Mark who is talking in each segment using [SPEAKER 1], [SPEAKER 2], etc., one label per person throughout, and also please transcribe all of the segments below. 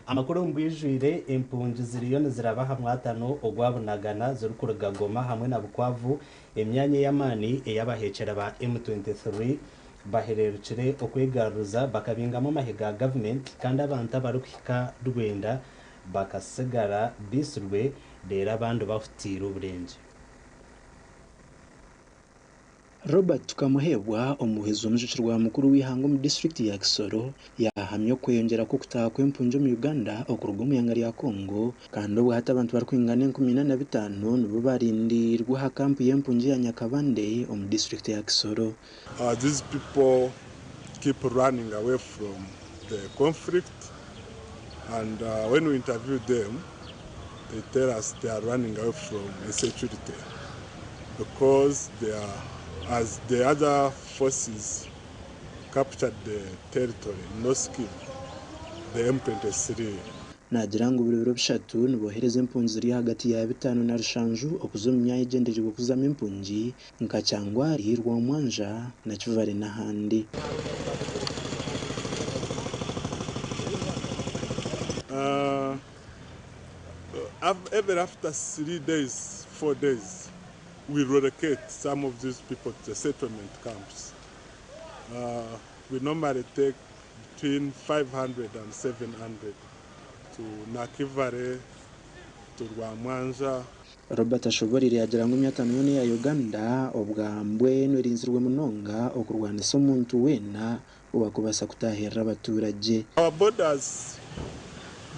[SPEAKER 1] Amakuru omu bwijwire, Empungi ziriyo niziraba aha mwatano ogwa Bunagana zirikuruga Goma hamwe na Bukwavu, emyanya ey'amaani ei abaheekyera ba M23 bahereerukire okwegaruruza bakabingamu amahe ga gavumenti kandi abantu abarikuhika rwenda bakatsigara baitsirwe reero abandi bahutiire oburengye.
[SPEAKER 2] Robert Tukamuheebwa, omuhwezi w'omujwekyerwa mukuru w'eihanga omu disiturikiti ya Kisoro yaahamya okweyongyera kw'okutaaha kw'empungi omu Uganda okuruga omu ihanga rya Congo kandi obwahati abantu barikwingana 4500 nibo barindiirwe aha kampu y'empungi eya Nyakabande omu disiturikiti ya Kisoro.
[SPEAKER 3] These people keep running away from the conflict and when we interview them they tell us they are running away from insecurity because they are as the other forces captured the territory North Kivu the M23.
[SPEAKER 2] Naagira ngu buri biro bishatu nibohereza empungi ziri ahagati ya bitaano na rushanju okuza omu myanya egyendereirwe kuzamu empungi nka Kyangwari, Rwamwanja, Nakivale n'ahandi.
[SPEAKER 3] Every after 3 days, 4 days, we relocate some of these people to the settlement camps. We normally take between 500 and 700 to Nakivale, to Rwamwanja.
[SPEAKER 2] Robert ashoboreire yaagira ngu emyatano yoona eya Uganda obwa mbwenu erinzirwe munonga okurwanisa omuntu weena owaakubaasa kutaahirira abaturagye.
[SPEAKER 3] Our borders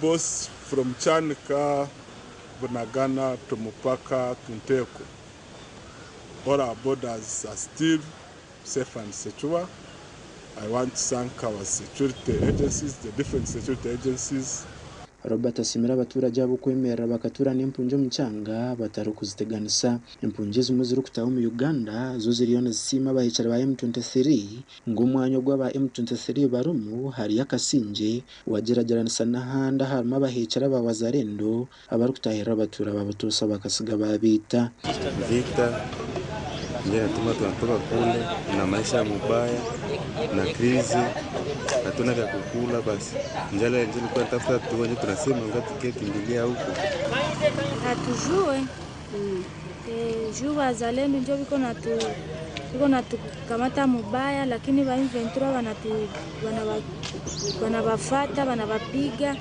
[SPEAKER 3] both from Kyanika, Bunagana to Mupaka to Nteko, all our borders are still safe and secure. I want to thank our security agencies, the different security agencies.
[SPEAKER 2] Robert asiimire abaturagye ahabw'okwemerera bakatuura n'empungi omu kyanga batarikuziteganisa. Empungi ezimwe ezirikutaaha omu Uganda zo ziriyo nizisiima abahekyera ba M23 ngu omwanya ogu aba M23 barimu hariyo akasingye wagyeragyeranisa n'ahandi aharimu abahekyera ba Wazalendo abarikutaahirira abatuura ba butoosha bakasiga babaita.
[SPEAKER 4] Vita ndio inatuma tunatoka kule na maisha mubaya na crise, hatuna vya kukula, basi njala ndio ilikuwa tafuta tuone, tunasema nga tukie kimbilia huko.
[SPEAKER 5] Hatujue juu wazalendo njo biko natukamata mubaya, lakini ba M23 wanabafata wanabapiga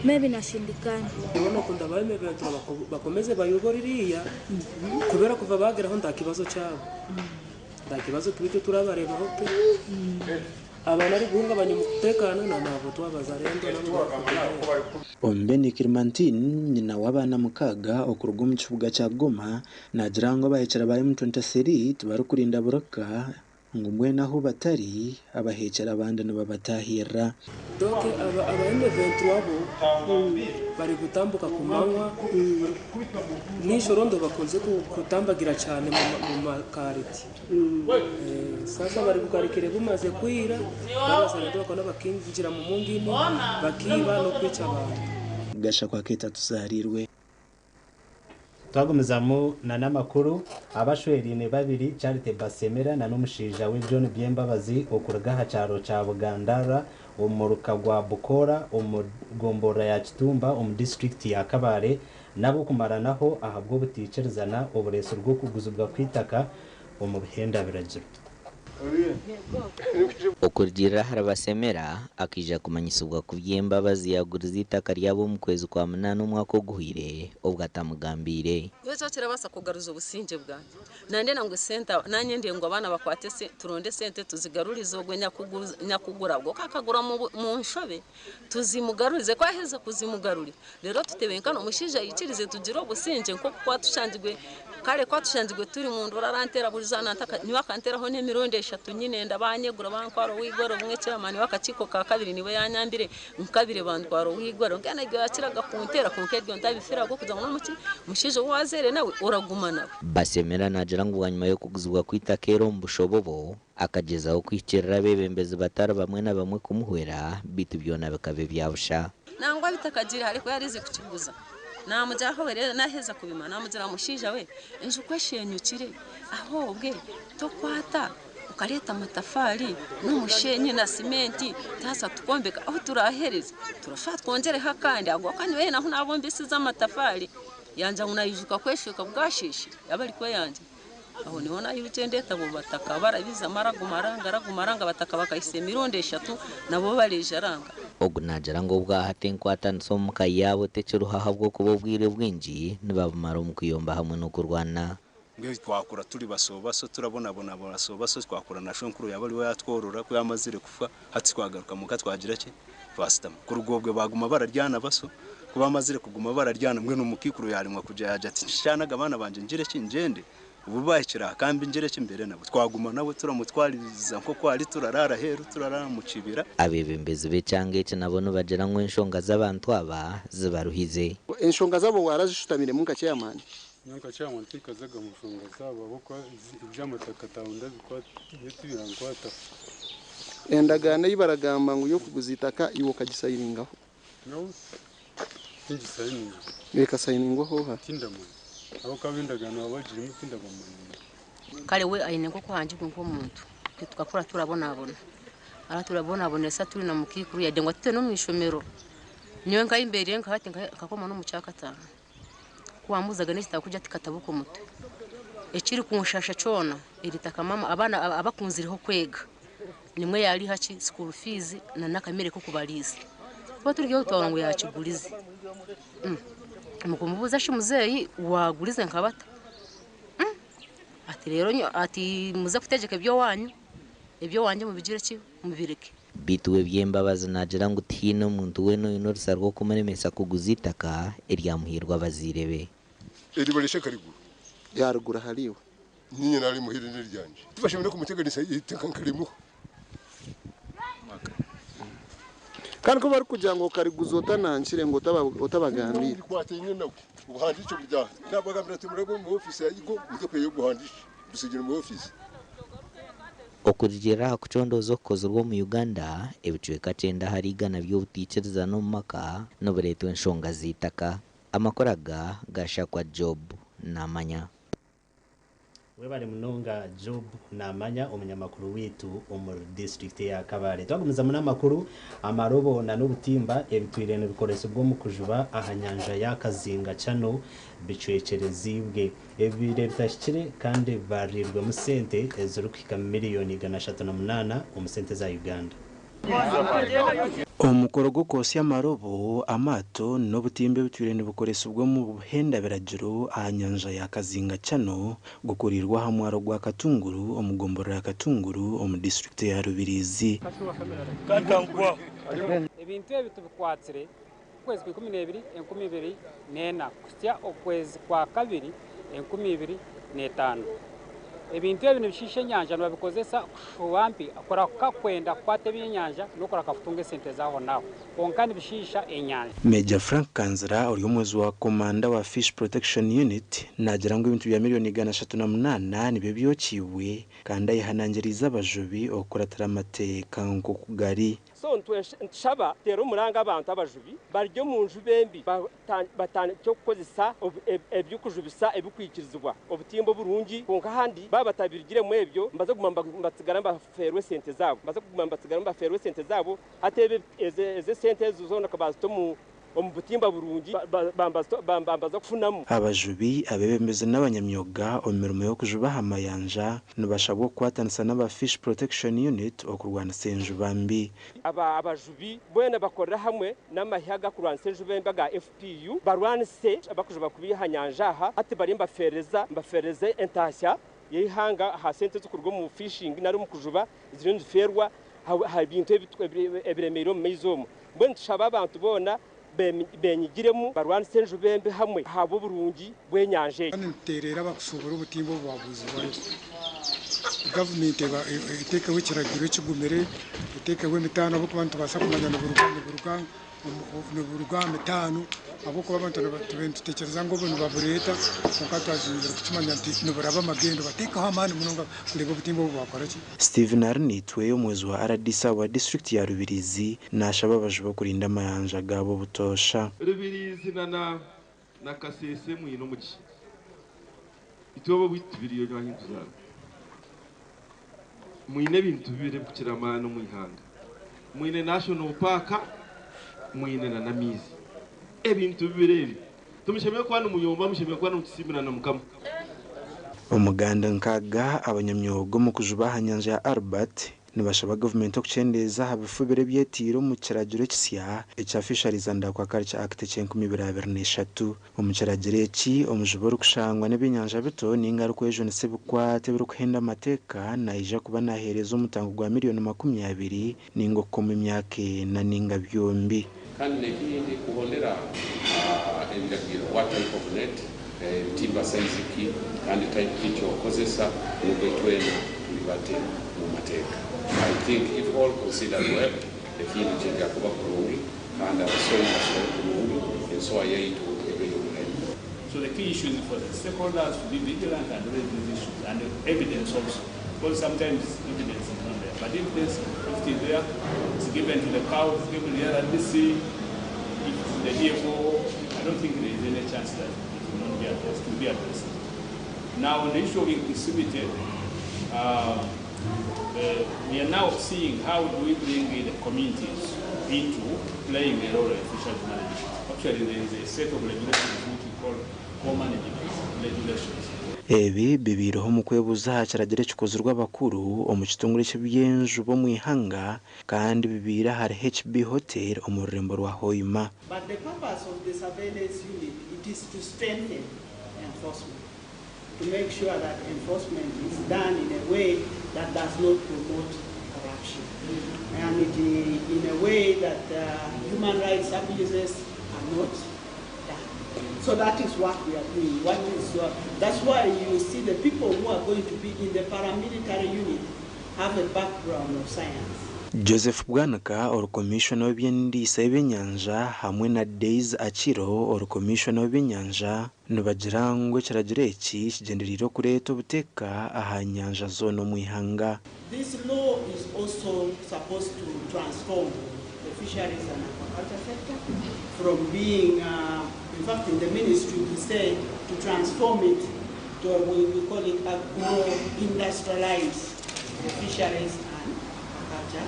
[SPEAKER 5] me binashindikana.
[SPEAKER 6] Ndabona ba M23 bakomeze bayobore iriya kubera kuva bageraho nta kibazo cyabo, nta kibazo kibi cyo turabarebaho pe. Abantu ari guhungabanya umutekano na ntabwo twabazarendo nabo.
[SPEAKER 2] Ombeni Clementine nyina w'abaana mukaaga okuruga omu kibuga kya Goma naagira ngu abahekyera ba M23 tibarikurinda buraka ngu mbwenu ahu batari abahekyera abandi nibabatahirira.
[SPEAKER 6] Donc aba M23 bo bari gutambuka ku manywa nijoro ndo bakunze kutambagira cyane mu makariti. Sasa bari gukarikire bumaze kwira babazana bakona bakinjira mu mungini bakiba no kwica abantu.
[SPEAKER 2] Gasha kwa Keta tuzarirwe.
[SPEAKER 1] Twagumizamu na n'amakuru abashwerine babiri Charity Basemera na n'omushaija we John Byembabazi okuruga aha kyaro kya Bugandara omu ruka gwa Bukora omu gomborora ya Kitumba omu disitulikiti ya Kabale nabo kumaranaho ahabw'obutaikirizana obureesi rw'okuguzibwa kw'eitaka omu buhenda biragiro.
[SPEAKER 7] Okurugiirira ahari Basemera akaija kumanyisibwa ku Byembabazi yagurize eitaka ryabo omu kwezi kwa 8 omwaka oguhwire obwo atamugambiire.
[SPEAKER 8] Ekyo kirabasa kugaruza obusingye bwange. Nande nangwe sente nanye ndiye ngu abaana bakwate turonde sente tuzigarurize ogwe nyakugura bwo kakagura mu nshobe tuzimugarurize kwaheza kuzimugarurira. Rero tutebenkana omushaija yikirize tugire obusingye nko kwatushanjigwe kare kwatushanjigwe turi mu ndora arantera burizana ntaka niwe akanteraho n'emirundi 3 nyine ndabanyegura bankwaro wigoro bumwe chairman w'akakiiko ka kabiri niwe yanyambire nkabire bantwaro wigoro ngana iryo yakiraga kuntera kunkeryo ndabifira go kuza ngo mushije wazere nawe uraguma nawe.
[SPEAKER 7] Basemera nagira ngu bwanyuma yo kuguzibwa kw'itaka ero omu bushobobo akagezaho kwikirira abebembezi batari bamwe na bamwe kumuhwera bitu byona bikaba ebyabusha.
[SPEAKER 8] Nangwa bitakagira ariko yarize kukiguza. Namujyaho rero naheza kubima namugira mushija we enju kweshenyukire ahobwe tokwata Okareeta amatafaari n'omushenyi na simenti twaza tukombeka ahu turahereze turashusha twongyereho akandi ago akandi weena ahu naabombesize amatafaari yangira ngu naijuka kweshweka bwasheeshere yaaba ari kweyangira. Aho niho naayirukire ndeeta abo bataka barabizamu araguma aranga araguma aranga abataka bakahitsya emirundi eshatu nabo bareija aranga.
[SPEAKER 7] Ogu naagira ngu obwahati enkwatanisa omu ka yaabo tekiriho ahabw'okuba obwire bwingi nibabumara omu kuyomba hamwe n'okurwana.
[SPEAKER 9] Mbwenu twakura turi basobaso turabonabona basobaso twakura na shwenkuru yaba ariwe yatworora ku yamazire kufa hati twagaruka muka twagira ki twasitama kuruga obwe baguma bararyana baso ku bamazire kuguma bararyana mbwenu omukiikuru yaremwa kugira yagira ati nshanaga abaana bangye ngire ki ngyende obu bahikire aha kambi ngire ki mbeere nabo twaguma nawe turamutwaririza nk'oku ari turaraara aheeru turaraara mu kibira.
[SPEAKER 7] Abeebembezi b'ekyanga eki nabo nibagira ngu enshonga z'abantu aba zibaruhize.
[SPEAKER 10] Enshonga zaabo warazishuutamiremu nka chairman?
[SPEAKER 11] Nyowe nka chairman tinkazaga mu nshonga zaabo ahabw'okuba eby'amataka tawe tibirankwataho.
[SPEAKER 10] Endagaano ei baragamba ngu y'okuguza eitaka iwe okagisayiningaho?
[SPEAKER 11] Nyowe tingisayininga.
[SPEAKER 10] Ekasayiningwaho oha?
[SPEAKER 11] Tindamanya ahabw'okuba ab'endagaano abagirimu tindabamanya.
[SPEAKER 12] Kare we aine nk'okuhangirwe nk'omuntu itwe tukakura turabonabona araturabonabonesa turi na mukiikuru yade ngu atute n'omu ishomero nyowe nka ahi nka hati nkakoma n'omu kyakataano ku wambuuzaga n'ekitabo kugira ati katabuka omutwe ekiri kunshasha kyona eri itaka maama abaana abakunzireho kwega nimwe yariha ki school fees na n'akamere k'okubariisa tuba turi twabona ngu yakigurize mukumubuuza shi muzeeyi wagurize nka bata ati rero ati muze kutegyeka eby'owanyu eby'owangye mubigire ki mubireke.
[SPEAKER 7] Beitu we Byembabazi naagira ngu tihaine omuntu weena oine orusa rw'okumuremesa kuguza eitaka eryamuhairwe abazaire be.
[SPEAKER 13] Eriba rishya akarigura.
[SPEAKER 10] Yarigura ahari iwe.
[SPEAKER 13] Niinye naarimuhaire n'eryangye. Tibashemereire kumuteganisa eitaka nkarimuha.
[SPEAKER 10] Kandi ku barikugira ngu okariguza otanankire ngu otabagambiire.
[SPEAKER 13] Ndikwataine nawe obuhandiikye buri aha. Naabagambira nti murabe omu ofiisi ya IGO muze kwihayo obuhandiikye busigire omu ofiisi.
[SPEAKER 7] Okurugiirira aha kucondooza okukozirwe omu Uganda, ebicweka kyenda ahari igana by'obutaikirizana omu maka nibureetwa enshonga z'eitaka. Amakuru aga gashakwa Job Namanya.
[SPEAKER 1] Webare munonga Job Namanya omunyamakuru waitu omuri disiturikiti eya Kabale. Twagumizamu n'amakuru, amarobo na n'obutimba ebitwire nibikoresibwa omu kujuba aha nyanja ya Kazinga Channel bicwekyerezibwe. Ebi bibaire bitahikire kandi bibariirwemu sente ezirikuhika miriyoni 308 omu sente za Uganda.
[SPEAKER 2] Omukoro gw'okwosya amarobo, amaato n'obutimba ebitwire nibukoresibwa omu buhenda biragiro aha nyanja ya Kazinga Channel gukuriirwe aha mwaro gwa Katunguru omu gomborora ya Katunguru omu disiturikiti ya Rubirizi.
[SPEAKER 14] Ebintu ebi tubikwatsire okwezi kwa 12 2004 kuhitsya okwezi kwa kabiri 2005. Ebintu ebi nibishiisha enyanja nibabikozesa kushuba mpi kurahuka kwenda kukwata ebyenyanja n'okurahuka kutunga esente zaaho naaho kwonka nibishiisha enyanja.
[SPEAKER 2] Major Frank Kanzira ori omwezi wa komanda wa Fish Protection Unit naagira ngu ebintu bya miriyoni 308 nibyo byokiibwe kandi ayehanangiriize abajubi okukuratira amateeka nk'oku gari.
[SPEAKER 15] So nitushaba teera omuranga abantu abajubi bari omu njuba embi batandikye okukozesa eby'okujubisa ebikwikirizibwa obutimba oburungi kwonka ahandi baaba batabirugiremu ebyo nibaza kuguma nibatsigara nibafeerwa esente zaabo nibaza kuguma nibatsigara nibafeerwa esente zaabo hati ezo esente ezo zoona ka baazita omu omu butimba burungi bambaza kufunamu.
[SPEAKER 2] Abajubi, abeebembezi n'abanyamyoga omu mirimo y'okujuba aha mayanja nibashabwa okukwatanisa n'aba Fish Protection Unit okurwanisa enjuba mbi.
[SPEAKER 15] Aba abajubi boona bakorere hamwe n'amahe agakurwanisa enjuba embi aga FPU barwanise abakujuba kubi aha nyanja aha hati bariyo nibafeereza nibafeereza entaasya y'eihanga aha sente ezirikuruga omu fishing nari omu kujuba ziriyo nizifeerwa aha bintu ebiremeire omu maizi omu. Mbwenu nitushaba abantu boona benyigiremu barwanise enjuba embi hamwe ahabw'oburungi bw'enyanja egi.
[SPEAKER 16] Kandi nituteerera abakushuubura obutimba obu bwagurizibwayo. Gavumenti eteekeho ekiragiro ekigumire, eteekeho emitaano ahabw'okuba nitubaasa kumanya niburuga niburuga niburuga aha mitaano ahabw'okuba abantu tubaire nitutekyereza ngu obu nibabureeta kwonka twazingire kukimanya nti niburaba amagendo bateekeho amaani munonga kureeba obutimba obu bwakora ki.
[SPEAKER 2] Stephen Arinaitwe omuhwezi wa rdc ahabwa disiturikiti ya Rubirizi nashaba abajubi okurinda amayanja gaabo obutoosha.
[SPEAKER 17] Rubirizi na na Kasese mwine omugisha. Itwe ab'owaitu tubiriyo ahi nituzaarwa. Mwine ebintu bibiri ebikukira amaani omu ihanga. Mwine National Park, mwine na n'amaizi. Ebintu bibiri ebyo timushemereire kuba nimuyomba, mushemereire kuba nimukisiimira na Mukama.
[SPEAKER 2] Omuganda nkaaga abanyamyoga omu kujuba aha nyanja ya Albert nibashaba gavumenti okukyendeeza aha bifubiro ebyetiire omu kiragiro ekisya ekya Fisheries and Aquaculture Act eky'enkumi ibiri abiri n'eshatu. Omu kiragiro eki, omujubi orikushangwa n'ebyenyanja bito ninga arikwejunisa ebikwate ebirikuhenda amateeka naija kuba naheereza omutango gwa miriyoni 20 ninga okukoma emyaka ena ninga byombi.
[SPEAKER 18] Kandi n'ekindi kuhondera ebiragiro, what type of net, ebitimba size ki kandi type ki ky'okozesa nukwo itwena tuli bate mu mateeka. I think if all considered well, ekintu kija kuba kurungi kandi abasohi basohe kurungi, ensoha yaitu ebe y'omuhendo.
[SPEAKER 19] So the key issue is for the stakeholders to be vigilant and raise these issues and evidence also, because sometimes evidence is not there. But evidence, if it is there, it's given to the cow, it's given to the RDC, if it's the DFO, I don't think there is any chance that it will not be addressed, it will be addressed. Now on the issue of inclusivity, we are now seeing how do we bring in the communities into playing a role in fisheries management. Actually, there is a set of regulations which we call co-management regulations.
[SPEAKER 2] Ebi bibaireho omu kwebuuza aha kiragiro ekikozirwe abakuru omu kitongore ky'eby'enjuba omu ihanga kandi bibaire ahari HB Hotel omu rurembo rwa Hoima.
[SPEAKER 20] But the purpose of the surveillance unit, it is to strengthen enforcement, to make sure that enforcement is done in a way that does not promote corruption, and it, in a way that human rights abuses are not done. So that is what we are doing. That's why you see the people who are going to be in the paramilitary unit have a background of science.
[SPEAKER 2] Joseph Bwanika ori komishona w'ebyendiisa y'ebyenyanja hamwe na Daisy Akiro ori komishona w'ebyenyanja nibagira ngu ekiragiro eki kigyendereire okureeta obuteeka aha nyanja zoona omu ihanga.
[SPEAKER 20] This law is also supposed to transform the fisheries and aquaculture sector from being, in fact in the ministry we say to transform it to, we call it agro-industrialize the fisheries and aquaculture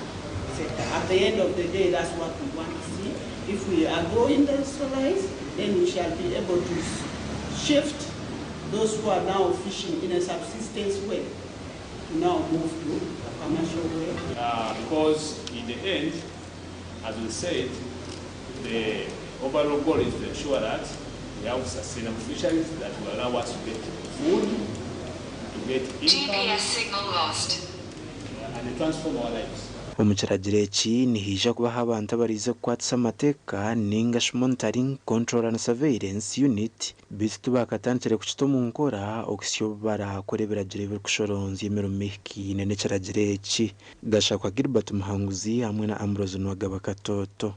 [SPEAKER 20] sector. At the end of the day, that's what we want to see. If we agro-industrialize, then we shall be able to shift those who are now fishing in a subsistence way to now move to a commercial way.
[SPEAKER 19] Because in the end, as we said, the overall goal is to ensure that we have sustainable fisheries that will allow us to get food, to get income,
[SPEAKER 21] GPS signal lost.
[SPEAKER 19] and transform our lives.
[SPEAKER 2] Omu kiragiro eki nihaija kubaho abantu abarize kukwatisa amateeka ninga shi monitoring, control and surveillance unit beitu tibakatandikire kukita omu nkora okuhitsya obu barakora ebiragiro ebirikushoronzya emirimo ehikaine n'ekiragiro eki. Gashakwa Gilbert Muhanguzi hamwe na Ambrose Nwagaba Katoto.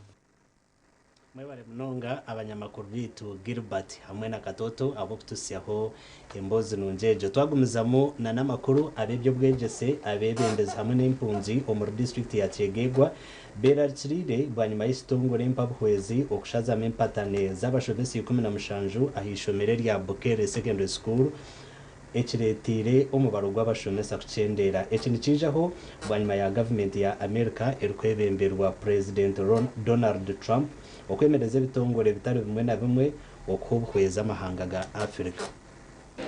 [SPEAKER 1] Mwebale munonga abanyamakuru bitu Gilbert hamwe na Katoto abokutusyaho embozi nungi egyo. Twagumizamu na n'amakuru ab'ebyobwegyese abebembezi hamwe n'empunzi omuri disitulikiti ya Kyegegwa berarikirire bwanyima y'ekitongore empabuhwezi okushazamu empatane z'abashomesa 17 aha ishomero erya Bukere Secondary School ekireetiire omubaro gw'abashomesa kukyendera. Eki nikiijaho bwanyima ya gavumenti ya Amerika erikwebemberwa President Donald Trump okwemereza ebitongore bitari bimwe na bimwe okuha obuhwezi amahanga ga Afrika.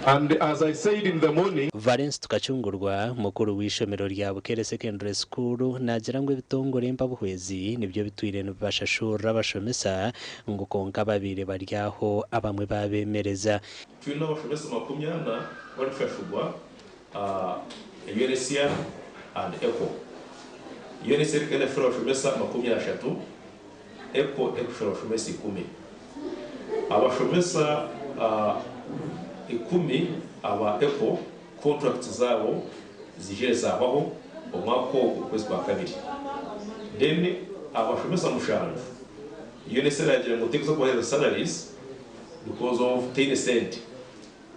[SPEAKER 17] And as I said in the morning,
[SPEAKER 1] Valence Tukachungurwa mukuru w'ishomero rya Bukere Secondary School nagira ngu ebitongore empabuhwezi nibyo bitwire nibibashashurira abashomesa ngu konka babire bari aho abamwe babemereza.
[SPEAKER 22] Tulina abashomesa 40 barikushashurwa UNHCR and ECHO. UNHCR ekagenda kushashura abashomesa 30, ECHO ekushashura abashomesa 10. Abashomesa 10 aba ECHO contract zabo zijire zabaho omwaka ogu okwezi kwa kabiri. Then abashomesa 7 UNHCR yagira ngu tekuza kubahereza salaries because of 10 cent.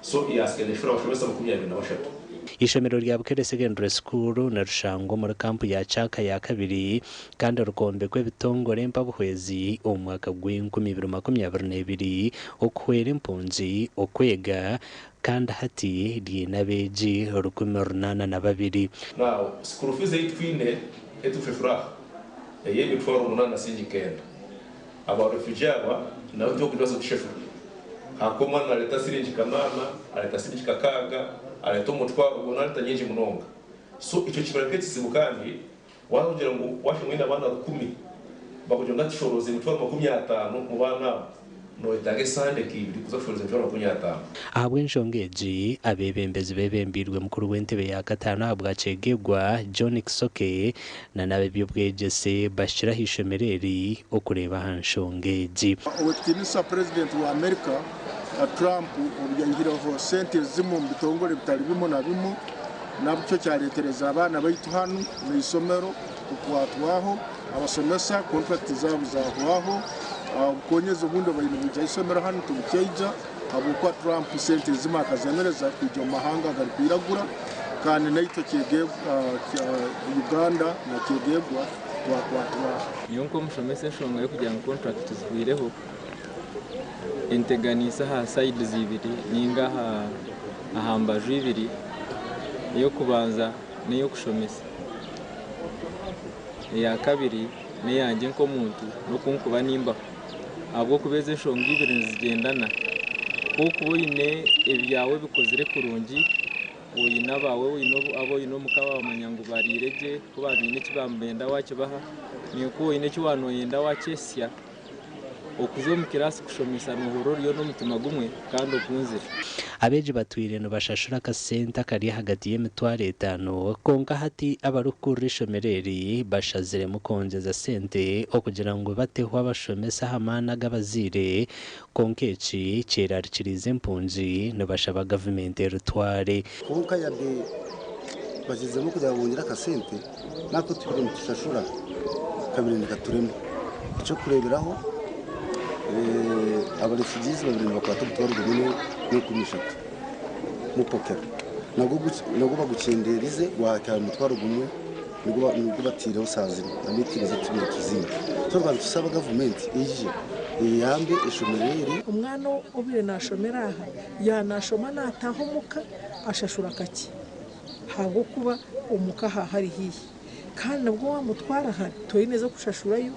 [SPEAKER 22] So yasigala ishura abashomesa 23.
[SPEAKER 1] Ishomero rya Bukere Secondary School nirishangwa omuri kampu ya Kyaka ya kabiri kandi rikombekwa ebitongore mpabuhwezi omu mwaka gw'enkumi ibiri makumi abiri n'ebiri okuhwera empungi okwega kandi hati ryine abeegi 802.
[SPEAKER 22] Now school fees ei twine ei turikushashura aha ey'emitwaro munaana siringi kenda. Aba refugee aba nabo tibakugibasa kugishashura ahakuba omwana nareeta siringi kanaana, areeta siringi kakaaga, areeta omutwaro gwona areeta nyingi munonga. So ekyo kiba nk'ekizibu kandi waaza kugira ngu waashanga oine abaana rukumi bakugira ngu hati shorooza emitwaro 50 omu baana abo, Noyetaaga esande nka ibiri kuza kushoreza emitwaro 50.
[SPEAKER 1] Ahabw'enshonga egi, abeebembezi beebembeirwe mukuru w'entebe ya kataano ahabwa Kyegegwa, John Kisoke na n'ab'eby'obwegyese bahikire aha ishomero eri okureeba aha nshonga egi.
[SPEAKER 3] Ow'ekitiinisa Purezidenti wa Amerika, Trump obu yaihireho sente ezimwe omu bitongore bitari bimwe na bimwe, nabyo kyareetereza abaana baitu hanu omu isomero kukwatwaho, abasomesa kontrakiti zaabo zahwaho, obukonyezi obundi obubaire nibwija aha isomero hanu tibukyaija habwokuba Trump sente ezimwe akazemereza kwija omu mahanga agarikwiragura kandi naitwe Uganda na Kyegegwa twakwatwaho.
[SPEAKER 21] Nyowe nk'omushomesa enshonga y'okugira ngu kontrakiti zihwireho enteganiise aha sayidizi ibiri ninga aha mbaju ibiri, ey'okubanza n'ey'okushomesa, eyakabiri n'eyangye nk'omuntu n'oku nkuba nimbaho ahabw'okuba ezi enshonga ibiri nizigyendana. Ku okuba oine ebyawe bikozire kurungi, oine abaawe abu oine omuka waamanya ngu bariire gye, ku baabaire baine eki benda waakibaha, naiwe ku oine eki waaba nooyenda waakyehitsya. Okuza omu kiraasi kushomesa noohurira oriyo n'omutima gumwe kandi okunzire.
[SPEAKER 1] Abeegi batwire nibashashura akasente akari ahagati y'emitwaro etaano kwonka hati abarikukurira eishomero eri bashaziremu kwongyeza sente okugira ngu bateho abashomesa aha maani ag'abazaire kwonka eki kyerarikiriize empungi nibashaba gavumenti eritware.
[SPEAKER 23] Kwonka yade bagyezemu kugira ngu bongyere akasente, n'aku tubire nitushashura kabire nikaturema. Eky'okureeberaho, aba refugees babire nibakwata omutwaro gumwe n'enkumi ishatu mupokera. Nagwo bagukyendeerize gwahika aha mutwaro gumwe nigwo batiireho shaaha zinu na tubire tuziine. So tukaba nitusaba gavumenti eije eyambe eishomero eri.
[SPEAKER 24] Omwana obaire nashomera aha yaaba nashoma nataaha omuka ashashura kakye ahabw'okuba omuka aha hari haihi kandi nabwo wamutwara hare toine ez'okushashurayo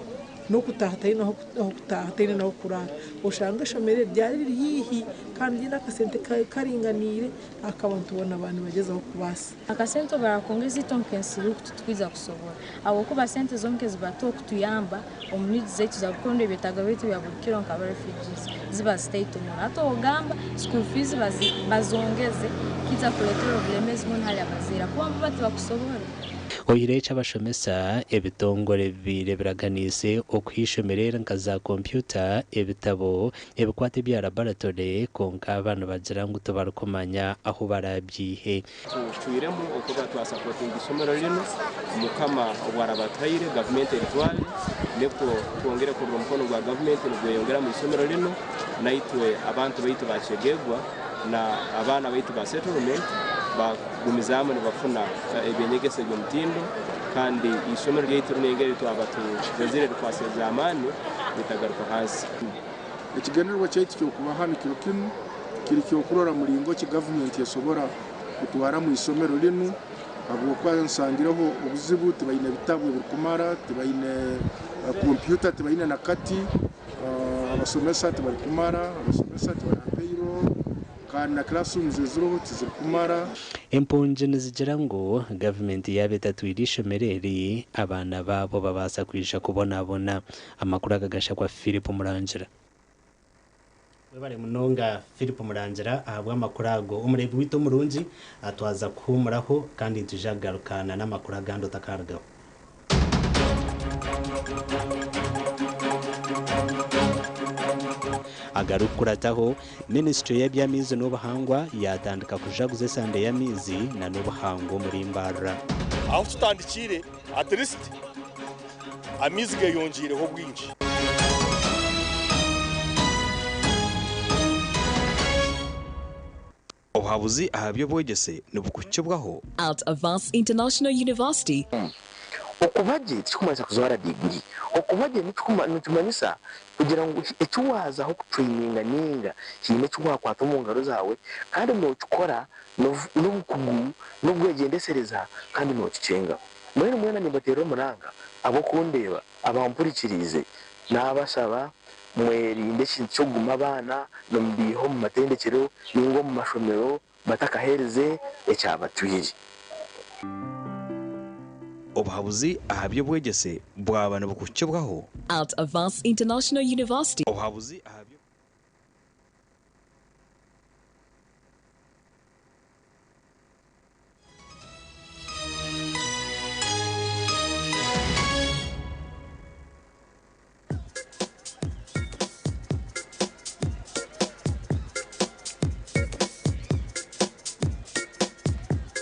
[SPEAKER 24] n'okutaaha taine ah'okutaaha taine n'ah'okuraara oshanga eishomero eri ryaba riri haihi kandi riine akasente karinganiire ak'abantu boona baaba nibagyezaho kubaasa.
[SPEAKER 25] Akasente obarakongeeza itwe nk'ensiriiku titwija kusobora ahabw'okuba sente zonka ezibatuha okutuyamba omu needs zaitu za buri kiro rundi ebyetaago byaitu bya buri kiro nk'aba refugees ziba zitaito muno. Hati ogamba school fees bazongeze kiija kuleetera obulemeezi muno hali abazaire ahakuba bo tibakusobora.
[SPEAKER 1] Oihireho eky'abashomesa, ebitongore bibaire biraganiise okuha eishomero eri nka za kompyuta, ebitabo, ebikwato ebya laboratory kwonka aba nibagira ngu tibarikumanya ahu barabyihe.
[SPEAKER 26] Tucwiremu okuba twasapotinga eishomero rinu, Mukama obu araba atuhaire gavumenti eritware nikwo twongere kurora omukono gwa gavumenti nigweyongera omu ishomero rinu naitwe abantu baitu ba Kyegegwa na abaana baitu ba settlement bagumizaamu nibafuna eby'enyegesa eby'omutindo kandi eishomero ryaitu rinu engeri twaba turozire rikwasirize amaani ritagaruka hansi.
[SPEAKER 3] Ekigendererwa kyaitu ky'okuba hanu kiro kinu kiri ky'okurora mulingo ki gavumenti esobora kutwaramu isomero linu habwokuba nsangireho obuzibu, tibaine bitabu ebirukumara, tibaine kompyuta, tibaine na kati, abasomesa tibarikumara, abasomesa tibari ha payroll kandi na classrooms eziroho tizirikumara.
[SPEAKER 1] Empungi nizigira ngu gavumenti yaaba etatwire eishomero eri, abaana baabo babaasa kwija kubonabona. Amakuru aga gashakwa Philip Murangira. Webare munonga Philip Murangira ahabw'amakuru ago. Omureebi waitu omurungi, twaza kuhuumuraho kandi nitwija kugarukana n'amakuru agandi otakarugaho. Agarikukurataho, Minisiture y'eby'amaizi n'obuhangwa yaatandika kujaguza esande y'amaizi na n'obuhangwa omuri Mbarara.
[SPEAKER 27] Ahu tutandikiire at least amaizi geyongyeireho obwingi.
[SPEAKER 22] Obuhabuzi aha by'obwegyese nibukuhikibwaho.
[SPEAKER 4] At Avance International University.
[SPEAKER 5] Okuba gye tikikumanyisa kujwara diguri. Okuba gye nikimanyisa kugira ngu eki waazaho kutureyininga nainga haine eki waakwata omu ngaro zaawe kandi nookikora n'obukugu, n'obwegyendesereza kandi nookikyengaho. Mbwenu mwena nimbateerera omuranga ab'okundeeba, abampurikiriize, naabashaba mwerinde ekintu ky'okuguma abaana nimubaiha omu matendekyero nainga omu mashomero batakaheerize ekyabatwire.
[SPEAKER 22] Obuhabuzi aha by'obwegyese bwaba nibukuhikibwaho.
[SPEAKER 4] At Avance International University.
[SPEAKER 22] Obuhabuzi aha by.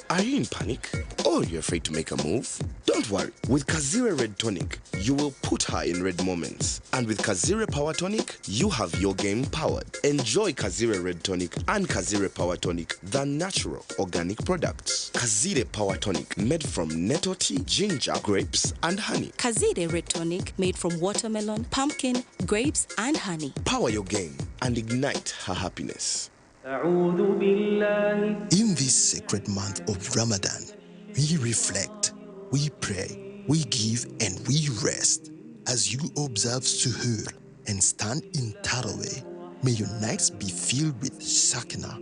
[SPEAKER 6] Are you in panic? Or you're afraid to make a move? Don't worry. With Kazire Red Tonic, you will put her in red moments. And with Kazire Power Tonic, you have your game powered. Enjoy Kazire Red Tonic and Kazire Power Tonic, the natural organic products. Kazire Power Tonic, made from nettle tea, ginger, grapes, and honey.
[SPEAKER 8] Kazire Red Tonic, made from watermelon, pumpkin, grapes, and honey.
[SPEAKER 6] Power your game and ignite her happiness.
[SPEAKER 9] In this sacred month of Ramadan, we reflect, we pray, we give, and we rest. As you observe Suhoor and stand in Taraweh, may your nights be filled with Sakina,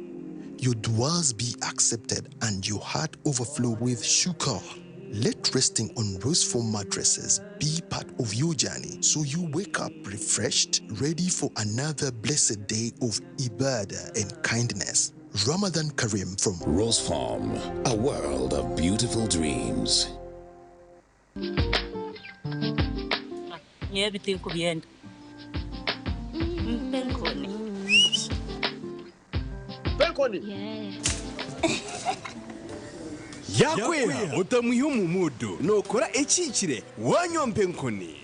[SPEAKER 9] your duas be accepted, and your heart overflow with shukr. Let resting on roseful mattresses be part of your journey so you wake up refreshed, ready for another blessed day of ibadah and kindness. Ramadan Kareem from
[SPEAKER 11] Rose Farm, a world of beautiful dreams.
[SPEAKER 12] Nyewe bitinkubyenda mpenkoni
[SPEAKER 28] Penkoni.
[SPEAKER 29] Yakwera otamwiha omu mudu nokora ekikire wanywa mpenkoni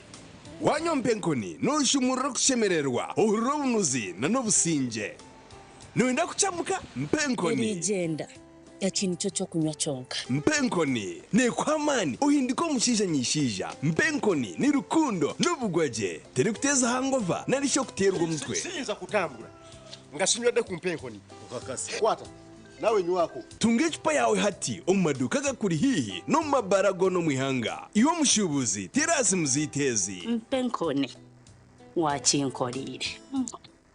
[SPEAKER 29] wanywa mpenkoni noshumurira okushemererwa ohurira obunuzi na n'obusingye noyenda kucamuka mpenkoni
[SPEAKER 12] Erigyenda eki nikyo kyokunywa kyonka.
[SPEAKER 29] Mpenkoni nekuha amaani ohindika omushaija nyishaija mpenkoni ni rukundo n'obugwagye terikuteeza hangova nari shi okuteerwa omutwe.
[SPEAKER 28] Siyinza kutambura nga sinywedde ku mpenkoni. Kwata nawe nywako.
[SPEAKER 29] Tunga ecupa yaawe hati omu maduuka agakuri haihi n'omu mabaara goona omu ihanga. Iwe omushuubuzi teera aha simu zaitu ezi.
[SPEAKER 12] Mpenkoni wakinkoreire.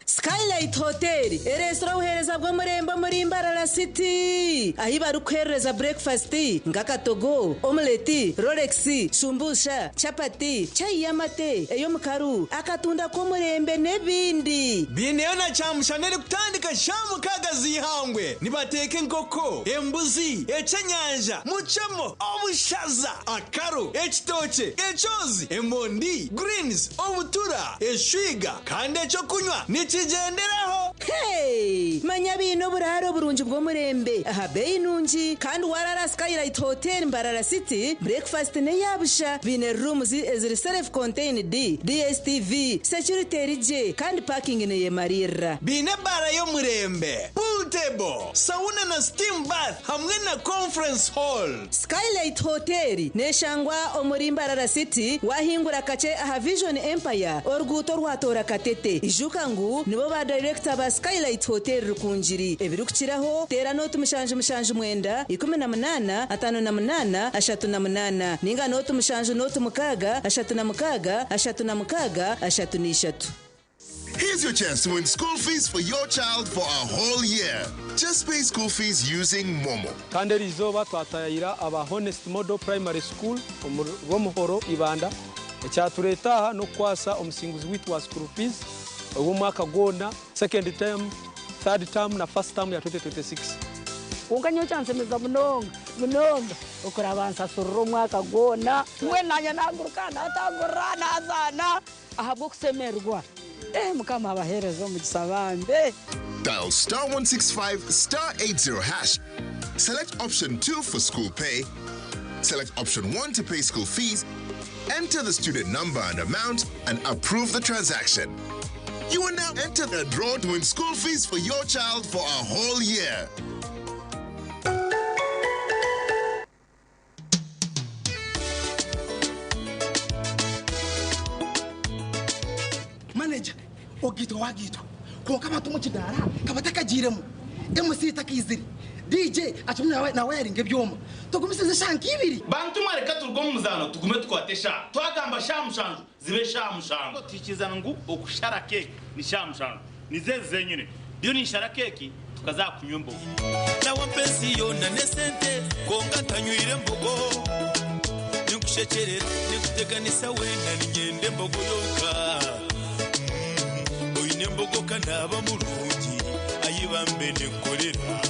[SPEAKER 30] Skylight Hotel ereetsire obuheereza bw'omurembe omuri Mbarara City ahi barikuheereza breakfast nk'akatogo, omelette, rolex, shumbusha, chapati, chai y'amate, ey'omukaru, akatunda k'omurembe n'ebindi.
[SPEAKER 29] Biineyo na kyamushana erikutandika shaaha mukaaga z'eihangwe. Nibateeka enkoko, embuzi, ekyenyanja, mucemo, obushaza, akaru, ekitookye, ekyozi, emondi, greens, obutura, eshwiga kandi ekyokunywa nikigyenderaho.
[SPEAKER 30] Hey! Manya biine oburaaro burungi bw'omurembe aha beeyi nungi kandi warara Skylight Hotel Mbarara City, breakfast n'eya busha. Biine rooms eziri self contained, DSTV, security eri gye kandi parking neyemariirira.
[SPEAKER 29] Biine ebaara y'omurembe, pool table, sauna na steam bath hamwe na conference hall.
[SPEAKER 30] Skylight Hotel neshangwa omuri Mbarara City wahingura kakye aha Vision Empire oruguuto orwatoora Katete. Ijuka ngu nibo ba dayirekita ba Skylight Hotel Rukungiri. Ebirikukiraho teera nooti 779 18 58 38 ninga nooti 7 nooti 6 36 36 33.
[SPEAKER 6] Here's your chance to win school fees for your child for a whole year. Just pay school fees using Momo.
[SPEAKER 31] Kandi eri izooba twatayira aba Honest Model Primary School omu Rwomuhoro Ibanda. Ekyatureeta aha n'okukwasa omusinguzi waitu wa school fees ow'omwaka gwona, second term, third term na first term ya 2026.
[SPEAKER 32] Kwonka nyowe kyanshemeza munonga munonga okuraba nsasurira omwaka gwona. Mbwenu naanye naaguruka naatangurira naazaana ahabw'okushemererwa. Eh, Mukama abaheereze omugisha bambe.
[SPEAKER 6] Dial star 165 star 80 hash. Select option 2 for school pay. Select option 1 to pay school fees. Enter the student number and amount and approve the transaction. You will now enter the draw to win school fees for your child for a whole year.
[SPEAKER 2] Manager ogaitwa wagaitwa kwonka abantu omu kidaara kabatakagiiremu MC takaizire DJ akirimu nawayaringa ebyoma tugumisirize eshaaha nk'ibiri.
[SPEAKER 7] Bantu mwe reka turuge omu muzaano tugume tukwate eshaaha. Twagamba shaaha mushanju zibe shaaha mushanju. Tuhikirizana ngu okushara keeki ni shaaha mushanju. Nizo ezi zenyine. Ndiyo ninshara keeki tukaza aha kunywa embogo.
[SPEAKER 10] Nawe mpa ensi yoona n'esente kwonka ntanywire mbogo. Ninkushekyerera, ninkuteganisa weena niinyenda embogo yonka. Oine embogo ka naaba murungi, ai bambe ninkukorera.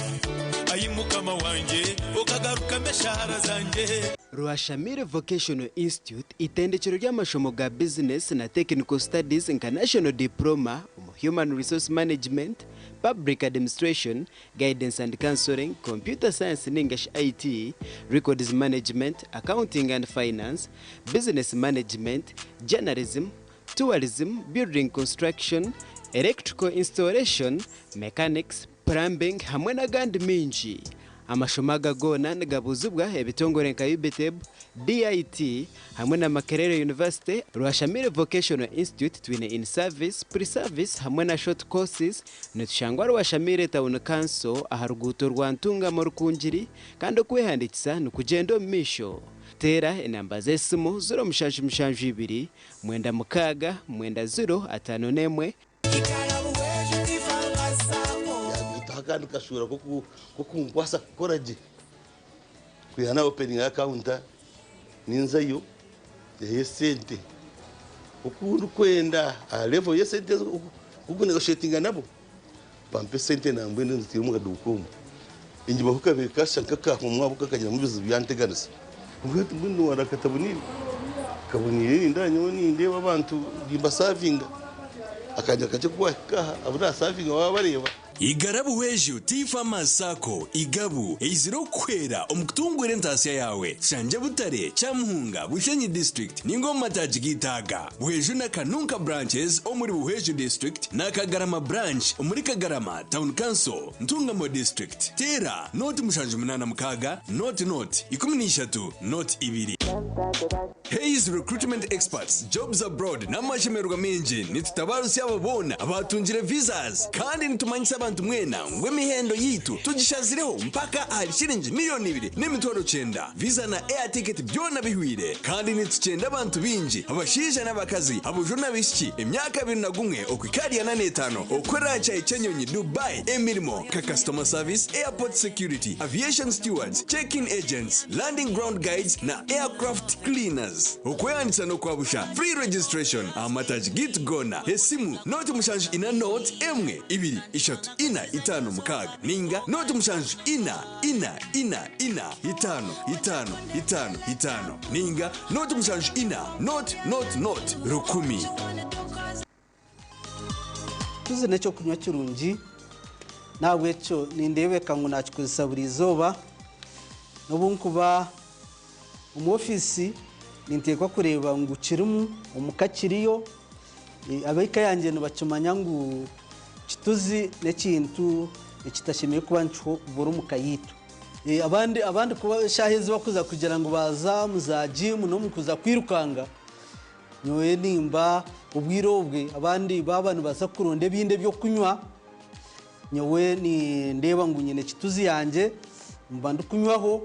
[SPEAKER 10] Ai Mukama wangye, okagarukamu eshaara zangye.
[SPEAKER 13] Rwashamire Vocational Institute itendekero ry'amashomo ga Business na Technical Studies nka National Diploma omu Human Resource Management, Public Administration, Guidance and Counselling, Computer Science ningashi IT, Records Management, Accounting and Finance, Business Management, Journalism, Tourism, Building Construction, Electrical Installation, Mechanics, Plumbing hamwe n'agandi maingi. Amashomo aga goona nigabuuzibwa ebitongore nka UBTEB, DIT hamwe na Makerere University. Rwashamire Vocational Institute twine in service, pre service hamwe na short courses. Nitushangwa Rwashamire Town Council aha ruguuto rwa Ntungamo Rukungiri kandi okwehandiikisa nikugyenda omu maisho. Teera enamba z'esimu 0772 96 90 51.
[SPEAKER 14] Yagaitaho akandi kashuura k'okunkwasa kukora gye. Kwiha na openinga akawunta ninzayo nyihayo esente oku ndikwenda aha level y'esente oku kunegotiatinga nabo bampa esente nambwenu nziteire omu kaduuka omu. Enyima ku kabaire kashusha nk'akahumwa ahabw'okuba kagiramu ebizibu byanteganisa. Mbwenu hati mbwenu noora kataboniire, kaboniire nindeeba nyowe nindeeba abantu nimbasavinga akanya kakye ku waahika aha abu naasavinga baaba bareeba.
[SPEAKER 29] Igara Buhweju Tea Farmers Sacco, Igabu, eizire okukuhwera omu kutunguura entaasya yaawe. Shangye Butare, Kyamuhunga, Bushenyi District ninga omu mataagi g'eitaaga. Buhweju na Kanunka Branches omuri Buhweju District na Kagarama Branch omuri Kagarama Town Council, Ntungamo District. Teera nooti 786 nooti nooti 13 nooti 2. Hays Recruitment Experts, Jobs Abroad n'amashemererwa maingi nitutabarutsya abo boona abaatungire visas kandi nitumanyisa abantu mwena ngu emihendo yaitu tugishazireho mpaka ahari shiringi miriyoni 2,900,000. Visa na air ticket byona bihwire kandi nitukyenda abantu baingi abashaija n'abakazi, aboojo n'abaishiki emyaka 21 okuhika ahari 45 okukorera aha kyayi ky'enyonyi Dubai emirimo nka customer service, airport security, aviation stewards, check-in agents, landing ground guides na aircraft cleaners. Okwehandiikisa n'okwa busha, free registration, aha mataagi gaitu goona. Esimu, 074 0 1 2 3 4 5 6 ninga 074 4 4 4 5 5 5 5 ninga 074 0 0 0 1000.
[SPEAKER 15] Tuzi n'eky'okunywa kirungi, n'ahabw'ekyo nindeebeka ngu naakikozesa buri izooba. N'obu nkuba omu ofiisi ninteekwa kureeba ngu kirimu, omuka kiriyo. Ab'eka yangye nibakimanya ngu kituzi n'ekintu ekitashemereire kuba nikibura omu ka yaitu. Abandi abandi kuba eshaaha ezi barikuza kugira ngu baaza omu za jiimu n'omu kuza kwirukanga, Nyowe nimba obwire obwe abandi baaba nibaza kuronda ebindi eby'okunywa, nyowe nindeeba ngu nyine kituzi yangye mba ndikunywaho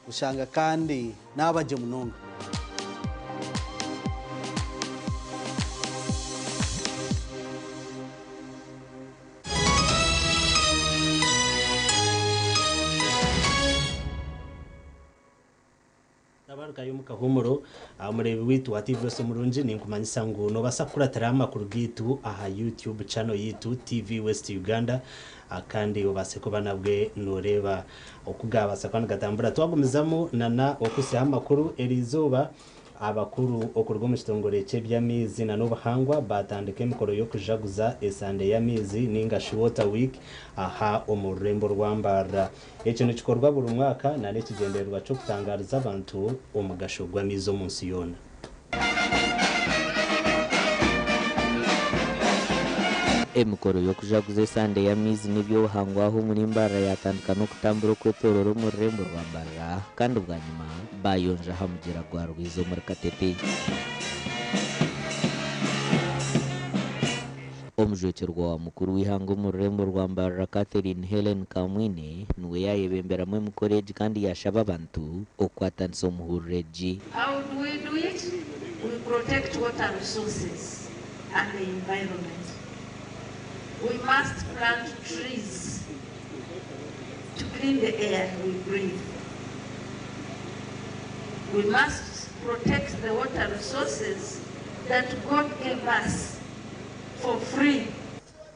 [SPEAKER 15] oshanga kandi naaba gye munonga.
[SPEAKER 1] Tabarukayo omu kahuumuro, Omureebi waitu wa TV West omurungi, ninkumanyisa ngu noobaasa kukuratira amakuru gaitu aha YouTube channel yaitu TV West Uganda kandi obaase kuba nabwe nooreeba oku gaabaasa kuba nigatambura. Twagumizamu nana okuhitsyaho amakuru eriizooba. Abakuru okuruga omu kitongore ky'eby'amaizi na n'obuhangwa baatandika emikoro y'okujaguza esande y'amaizi ninga shi Water Week aha omu rurembo rwa Mbarara. Eki nikikorwa buri mwaka na n'ekigyendererwa ky'okutangaariza abantu omugasho gw'amaizi omu nsi yoona.
[SPEAKER 16] Emikoro y'okujaguza esande y'amaizi n'eby'obuhangwa aha omuri Mbarara yaatandika n'okutambura okwetooroora omu rurembo rwa Mbarara kandi bwanyima baayonja aha mugyera gwa Rwizi omuri Katete. Omujwekyerwa wa mukuru w'eihanga omu rurembo rwa Mbarara Catherine Hellen Kamwine niwe yayebemberamu emikoro egi kandi yashaba abantu okukwatanisa omuhururu egi.
[SPEAKER 3] How do we do it? We protect water resources and the environment. We must plant trees to clean the air we breathe. We must protect the water resources that God gave us for free.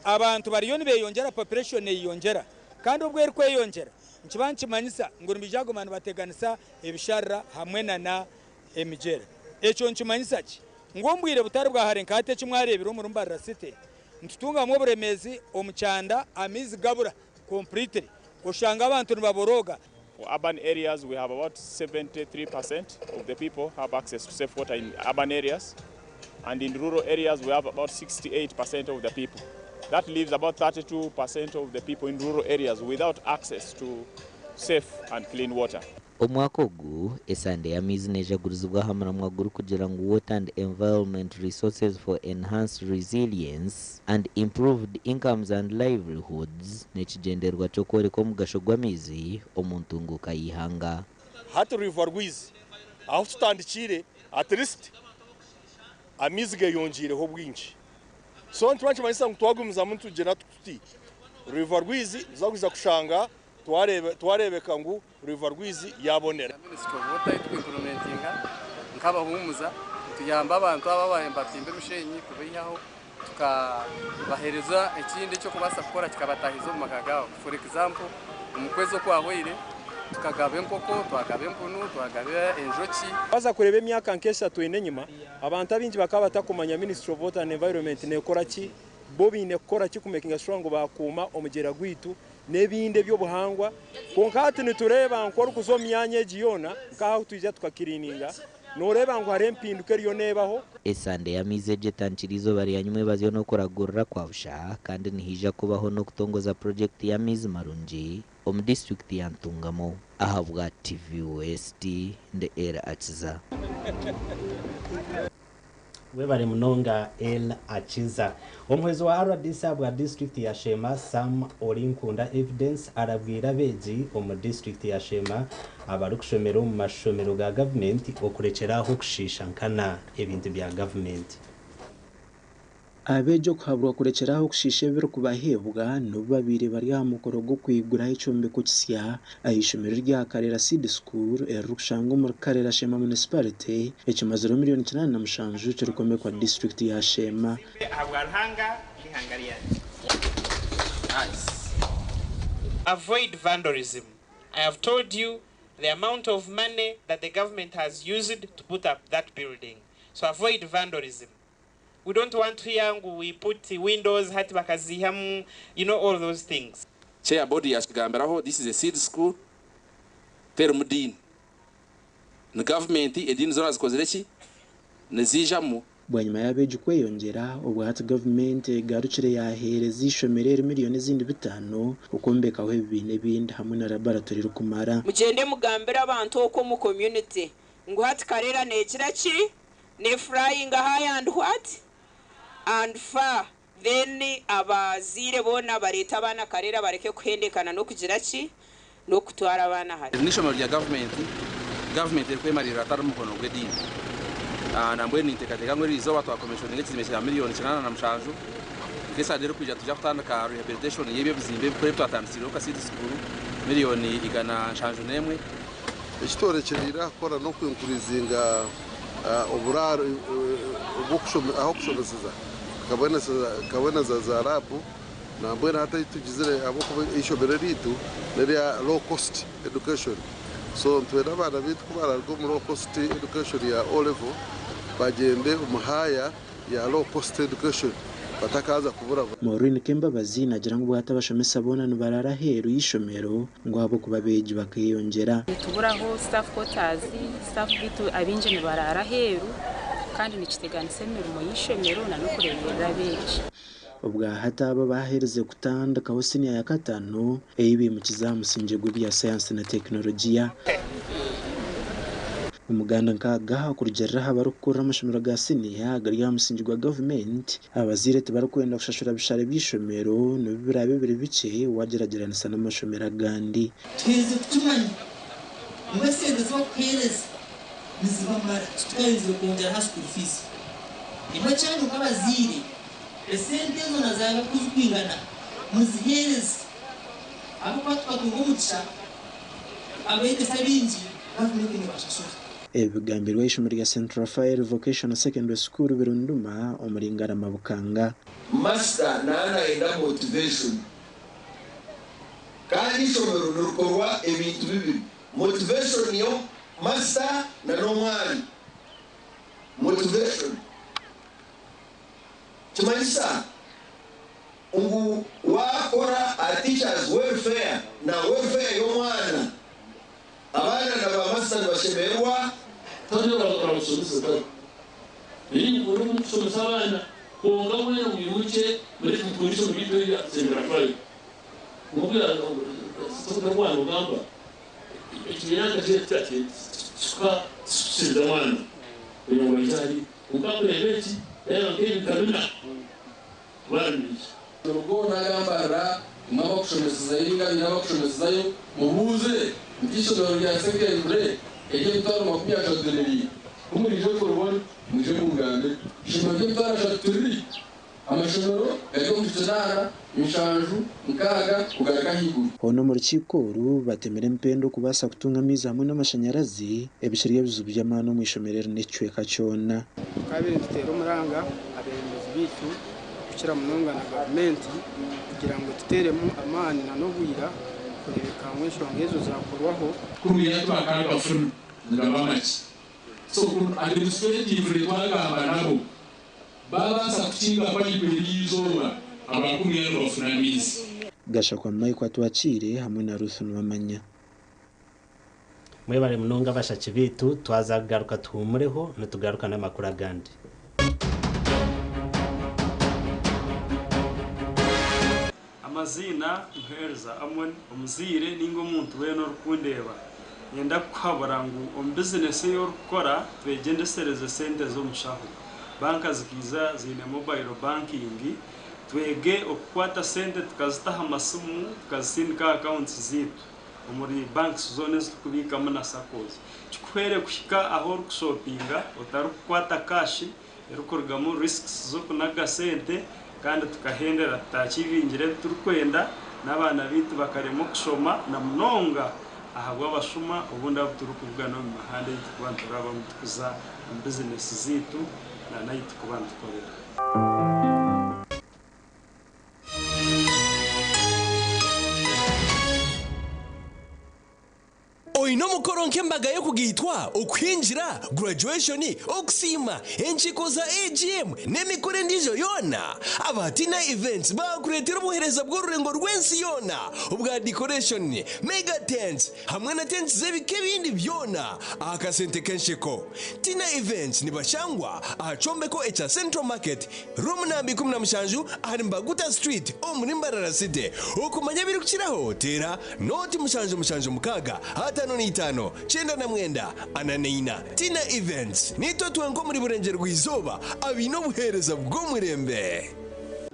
[SPEAKER 5] Abantu bariyo nibeyongyera, population neyeyongyera kandi obwo erikweyongyera nikiba nikimanyisa ngu nibaija kuguma nibateganisa ebisharara hamwe nana emigyera. Ekyo nikimanyisa ki? Ngu omu bwire butari bwa hare nka hati eki mwareebire omuri Mbarara City nitutungamu oburemeezi omu kyanda amaizi gabura completely oshanga abantu nibaborooga.
[SPEAKER 17] For urban areas we have about 73% of the people have access to safe water in urban areas and in rural areas we have about 68% of the people. That leaves about 32% of the people in rural areas without access to safe and clean water.
[SPEAKER 16] Omwaka ogu, esande y'amaizi neejagurizibwa aha muramwa gurikugira ngu Water and Environment Resources for Enhanced Resilience and Improved Incomes and Livelihoods n'ekigyendererwa ky'okworeka omugasho gw'amaizi omu ntunguuka y'eihanga.
[SPEAKER 28] Hati River Rwizi ahu tutandikiire at least amaizi geyongyeireho obwingi so nituba nikimanyisa ngu twagumizamu nitugyenda tuti River Rwizi nituza kwija kushanga twareebeka ngu River Rwizi yabonera.
[SPEAKER 18] Ministry of Water ei tuku-implementinga nk'abahuumuza nituyamba abantu aba ababaire nibatimba emishenyi kubaihaho tukabaheereza ekindi eky'okubaasa kukora kikabataahiza omu maka gaabo. For example, omu kwezi okwahweire tukagaba enkoko, twagaba empunu, twagaba enjoki.
[SPEAKER 19] Waaza kureeba emyaka nk'eshatu ena enyima, abantu abaingi bakaba batakumanya Ministry of Water and Environment neekora ki, bo baine kukora ki kumekinga sure ngu baakuuma omugyera gwaitu n'ebindi eby'obuhangwa. Kwonka hati nitureeba nk'orikuza omu myanya egi yoona nk'ahu twija tukakiriininga, nooreeba ngu hariho empinduka eriyo neebaho.
[SPEAKER 16] Esande y'amaizi egi etandikire eizooba rya nyimwebazyo n'okuragurira kwa busha kandi nihaija kubaho n'okutongoza purojekiti y'amaizi marungi omu disiturikiti ya Ntungamo. Ahabwa TV West, ndi Elly Akiza.
[SPEAKER 1] Webare munonga El Akiza. Omuhwezi wa rdc ahabwa disiturikiti ya Sheema, Sam Orinkunda Evidence arabwire abeegi omu disiturikiti ya Sheema abarikushomera omu mashomero ga gavumenti okurekyera aho kushiisha nkana ebintu bya gavumenti.
[SPEAKER 20] Abeegi okuhaburwa kurekyera aho kushiisha ebirikubaheebwa n'obu babaire bari aha mukoro gw'okwiguraho ekyombeko kisya ah'eishomero rya Karera Seed School eririkushangwa omuri Karera Sheema Municipality ekimazireho miriyoni 87 kirikwombekwa disiturikiti ya Sheema.
[SPEAKER 21] Ahabwa Ruhanga n'eihanga ryangye. Avoid vandalism. I have told you the amount of money that the government has used to put up that building. So avoid vandalism. We don't want to hear ngu we put windows hati bakazihamu, you know all those things.
[SPEAKER 23] Chair board yakigambiraho this is a seed school terimu diini ni gavumenti ediini zoona zikozire ki niziijamu.
[SPEAKER 20] Bwanyima y'abeegi kweyongyera, obwa hati gavumenti egarukire yaheereza eishomero eri miriyoni ezindi bitaano okwombekaho ebibiina ebindi hamwe na laboratory erikumara.
[SPEAKER 24] Mugyende mugambire abantu okwo omu community ngu hati Karera negira ki? Ne flying high and what? And far. Then abazaire boona bareete abaana Karera bareke kuhendekana n'okugira ki? N'okutwara abaana hare.
[SPEAKER 23] Eri n'eishomero rya gavumenti, gavumenti erikwemariirira hatari mukono gw'ediini. Nambwenu ninteekateeka ngu eriizooba twakomishoninga ekizimbe kya miriyoni 87, nk'esande erikwija nitwija kutandika rehabilitation y'ebi ebizimbe ebikuru ebi twatandikiireho nka seed school, miriyoni 171.
[SPEAKER 14] Eki tworekyereire aha kukora n'oku-increasinga oburaaro ah'okushomeseza tukaboneza za laabu nambwenu hati ei tugizire ahabw'okuba eishomero eriitu n'erya low cost education so nitwenda abaana baitu ku bararuga omu low cost education ya O level bagyende omu higher ya low cost education batakaaza kuburabura.
[SPEAKER 20] Maureen Kembabazi naagira ngu bwahati abashomesa boona nibaraara aheeru y'eishomero ngu ahabw'okuba abeegi bakeeyongyera.
[SPEAKER 25] Nituburaho staff quarters, staff beitu abaingi nibaraara aheeru kandi nikiteganisa emirimo y'eishomero n'okureeberera abeegi.
[SPEAKER 20] Obwahati aba baaherize kutandikaho siniya ya kataano ei baimukize aha musingye gw'ebya sayansi na tekinologiya. Omuganda nk'aga okurugiirira aha barikukurira amashomero ga siniya agari aha musingi gwa gavumenti, abazaire tibarikwenda kushashura bishare by'eishomero n'obu biraabe biri bikye waagyeragyeranisa n'amashomero agandi.
[SPEAKER 4] Twine kukimanya ngu esente ezi barikuheereza nizibamara titukayenzire kwongyera aha school fees. Imwe ekyanyu nk'abazaire esente ezo na zaaba oku zirikwingana muziheereze ahabw'okuba tukatunga omugisha abeegyesa abaingi gavumenti neebashashura.
[SPEAKER 20] Ebi bigambirwe aha ishomero rya Saint Raphael Vocational Secondary School Birunduma omuri Ngarama Bukanga.
[SPEAKER 6] Master naaba nayenda motivation kandi eishomero nirikorwa ebintu bibiri, motivation yo master na n'omwana. Motivation kimanyisa ngu wakora aha teachers welfare na welfare y'omwana, abaana na ba master nibashemererwa.
[SPEAKER 8] Kusomesa abaana kwonka mwena mwimukye mureke mukunde isomero ryaitu erya Saint Raphael. Nk'oku ogamba ekibiina nka kikakisiza mwana kugira ngu baije ahari kwonka kureeba eki reeba nk'ebika bina barabije.
[SPEAKER 9] Orugo nagambarira imwe abakushomesezayo ninga haine abakushomesezayo mubuuze nti eishomero rya secondary ery'emitwaro 32 ku muriije kuribona mwije mungambire. Eishomero ry'emitwaro 30 riri amashomero gari omu 8, 7, 6 kugaruka ahaiguru.
[SPEAKER 20] Hoona omu rukiiko oru batemire empenda okubaasa kutunga amaizi hamwe n'amashanyarazi ebikiri ebizibu by'amaani omu ishomero eri n'ekicweka kyona.
[SPEAKER 11] Tukaabaire nituteera omuranga abeebembezi baitu kukira munonga na gavumenti kugira ngu tuteeremu amaani n'obwira kureebeka ngu enshonga ezo zaakorwaho.
[SPEAKER 8] Kuruya twakagafuna nigaba makye. So administratively twagamba nabo babaasa kukinga payipu eriizooba abakumira nibafuna amaizi.
[SPEAKER 20] Gashakwa Michael Atwakiire hamwe na Ruth Niwamanya.
[SPEAKER 1] Mwebare munonga abashaki baitu, twaza kugaruka tuhumureho nitugaruka n'amakuru agandi.
[SPEAKER 12] Amaziina Muheereza Amon, omuzaire ninga omuntu weena orikundeeba, niinyenda kukuhabura ngu omu bizinesi ei orikukora twegyendesereze sente z'omushaho. Banka zikaija ziine mobile banking, twege okukwata sente tukazita aha masimu tukazisindika aha accounts zaitu omuri banks zoona ezi turikubiikamu na SACCOs. Kikuhwere kuhika ahu orikushopinga otarikukwata cash erikurugamu risks z'okunaga sente kandi tukahendera tutakiibingire ebi turikwenda n'abaana baitu bakaremwa okushoma na munonga ahabw'abashuma obundi abu turikubugana omu mihanda ei turikuba niturabamu turikuza omu bizinesi zaitu na n'ahu turikuba nitukorera.
[SPEAKER 29] Oine omukoro nk'embaga y'okugaitwa, okuhingira, graduation, okusiima, enkiiko za AGM n'emikoro endiijo yoona? Aba Tina Events baakureetera obuheereza bw'orurengo rw'ensi yoona obwa decoration, mega tents hamwe na tents z'ebika ebindi byona aha kasente k'ensheko. Tina Events nibashangwa aha kyombeko ekya Central Market, Room namba 17 ahari Mbaguta Street omuri Mbarara City. Okumanya ebirikukiraho teera noti 7 7 6 55 99 44. Tina Events, Niitwe twenka omuri Burengyerwa-izooba abaine obuheereza bw'omurembe.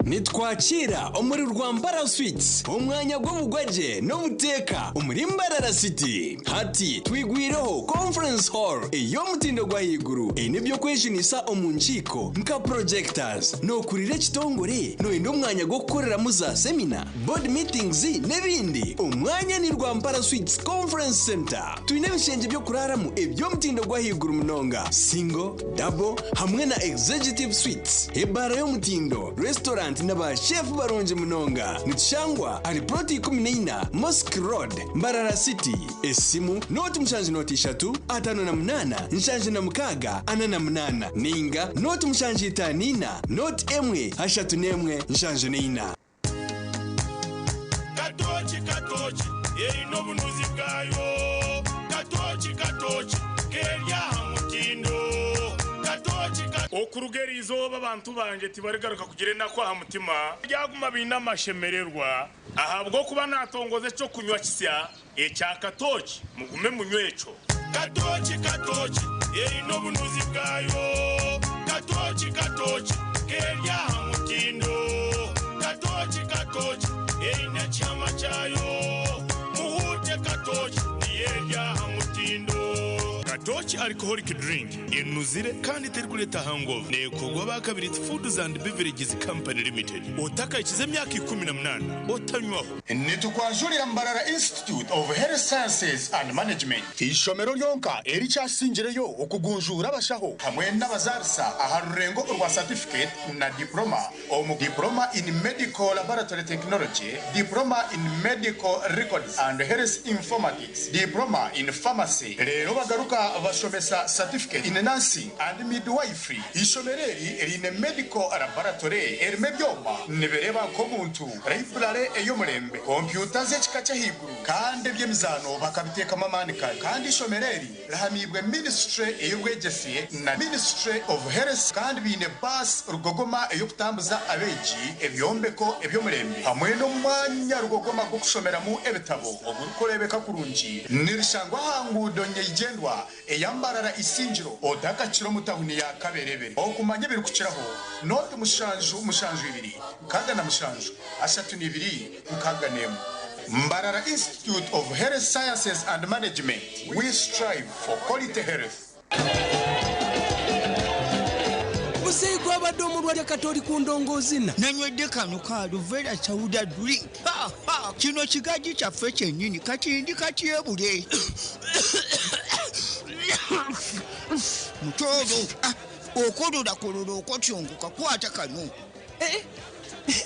[SPEAKER 29] Nitwakiira omuri Rwampara Suites, omwanya gw'obugwagye n'obuteeka omuri Mbarara City. Hati twigwireho Conference Hall ey'omutindo gw'ahaiguru eine eby'okwejunisa omu nkiiko nka projectors. Nookurira ekitongore? Nooyenda omwanya gw'okukoreramu za semina, board meetings n'ebindi? Omwanya ni Rwampara Suites Conference Centre. Twine ebishengye by'okuraaramu eby'omutindo gw'ahaiguru munonga, single, double hamwe na executive suites, ebaara y'omutindo, restaurant na ba chef barungi munonga. Nitushangwa ahari plot 14 Mosque Road, Mbarara City. Esimu, noti 7 noti 3 58 76 48 ninga noti 7 5 4 noti 1 31 74.
[SPEAKER 10] Katooki katooki eine obunuzi bwayo, Katooki katooki keri aha mutindo, Katooki ka. Okuruga eri izooba abantu bangye tibarigaruka kugira enaku aha mutima, baryaguma baine amashemererwa, ahabw'okuba naatongoza eky'okunywa kisya ekya katooki, mugume munywe ekyo. Katoki katoki eine obunuzi bwayo. Katoki katoki keri aha mutindo. Katoki katoki eine ekihama kyayo. Muhuute katoki niyo eri aha mutindo. Katoki Alcoholic Drink enuzire kandi terikureeta hangover. Neekorwa aba Kabirizi Foods and Beverages Company Limited. Otakahikize emyaka 18 otanywaho.
[SPEAKER 2] Nitukwanjurira Mbarara Institute of Health Sciences and Management, eishomero ryonka erikyasingireyo okugunjuura abashaho hamwe n'abazaarisa aha rurengo orwa Certificate na Diploma omu Diploma in Medical Laboratory Technology, Diploma in Medical Records and Health Informatics, Diploma in Pharmacy reero bagaruka bashomesa Certificate in Nursing and Midwifery. Eishomero eri riine Medical Laboratory erimu ebyoma nibireeba nk'omuntu, Library ey'omurembe, kompyuta z'ekika ky'ahaiguru kandi eby'emizaano bakabiteekamu amaani kare. Kandi eishomero eri rihamiibwe Ministry ey'obwegyese na Ministry of Health kandi baine baasi rugogoma ey'okutambuza abeegi, ebyombeko eby'omurembe hamwe n'omwanya rugogoma gw'okushomeramu ebitabo ogurikureebeka kurungi. Nirishangwa aha nguudo nyeigyendwa eya Mbarara Isingiro otakakira omu tawuni ya Kaberebere. Okumanya ebirikukiraho, nooti mushanju mushanju ibiri 67 32 61. Mbarara Institute of Health Sciences and Management, we strive for quality health.
[SPEAKER 3] Muzeeyi gwabadde omulwadde kati oli ku ndongoozina.
[SPEAKER 5] Nanywedde kano ka Aluvera Sauda Drink. Ha, ha, kino kigaji kyaffe kyennyini kati ndi katyebule. Mutooro, ah, okololakololo okotyongoka kwata kano.
[SPEAKER 3] Eh, eh,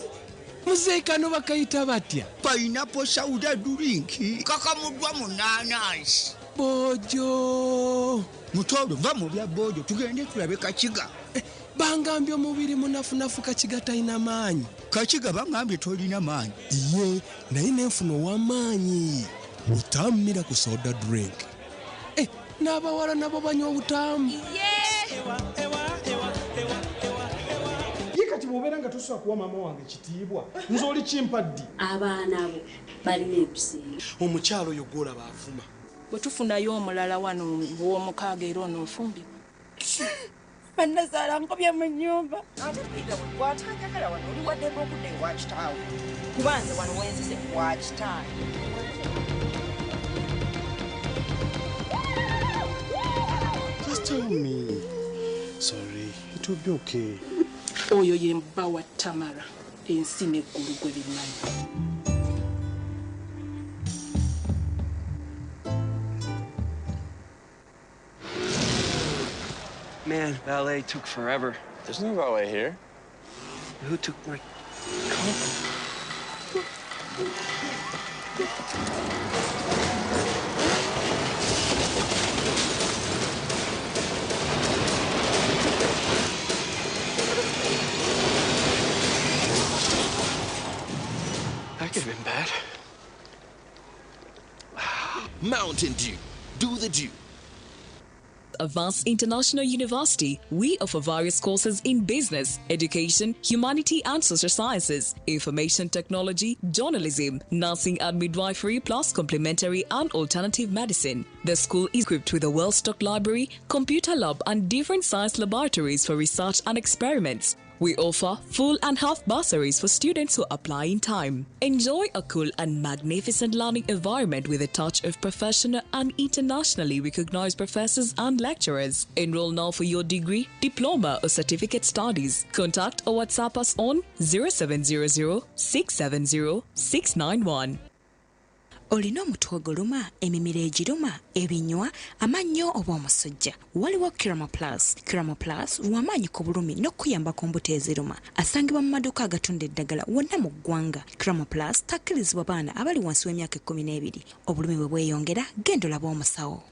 [SPEAKER 3] muzeeyi kano bakayita batya?
[SPEAKER 5] Pineapple Sauda Drink kakamuddwa mu naanansi.
[SPEAKER 3] Bojo.
[SPEAKER 5] Mutooro va mu bya bojo tugende tulabe Kakiga.
[SPEAKER 3] Eh, bangambye omubiri munafunafu Kakiga talina maanyi.
[SPEAKER 5] Kakiga bangambye tolina maanyi.
[SPEAKER 3] Iye naye nenfuna ow'amaanyi. Butamu Miracle Soda Drink. Eh, n'abawala nabo banywa obutamu.
[SPEAKER 7] Ye kati bw'obeera nga tosobola kuwa maama wange kitiibwa nze oli kimpa ddi?
[SPEAKER 13] Abaana bo balina empisa embi.
[SPEAKER 7] Omukyala oyo gw'olaba avuma.
[SPEAKER 25] Bwe tufunayo omulala wano ow'omukaaga era onoofumbirwa.
[SPEAKER 15] Bannazaala nkobye mu nnyumba. Ate Peter bw'atanjagala wano oli wa ddembe okudda ewa kitaawo kuba nze wano we nzize wa kitange.
[SPEAKER 7] Just tell me. Sorry, it will be okay.
[SPEAKER 25] Oyo ye bba wa Tamara ensi n'eggulu gwe bimanyi.
[SPEAKER 22] Man, ballet took forever.
[SPEAKER 26] There's no valet here.
[SPEAKER 22] Who took my car? That could have been bad.
[SPEAKER 27] Mountain Dew. Do the dew.
[SPEAKER 30] Avance International University, we offer various courses in business, education, humanity and social sciences, information technology, journalism, nursing and midwifery, plus complementary and alternative medicine. The school is equipped with a well-stocked library, computer lab and different science laboratories for research and experiments. We offer full and half bursaries for students who apply in time. Enjoy a cool and magnificent learning environment with a touch of professional and internationally recognized professors and lecturers. Enroll now for your degree, diploma, or certificate studies. Contact or WhatsApp us on 0700 670 691.
[SPEAKER 31] Olina omutwe oguluma, emimiro egiruma, ebinywa, amannyo oba omusujja? Waliwo Kiramo Plus. Kiramo Plus w'amaanyi ku bulumi n'okukuyamba ku mbuto eziruma. Asangibwa mu maduuka agatunda eddagala wonna mu ggwanga. Kiramo Plus takkirizibwa baana abali wansi w'emyaka 12. Obulumi bwe bweyongera, genda olabe omusawo.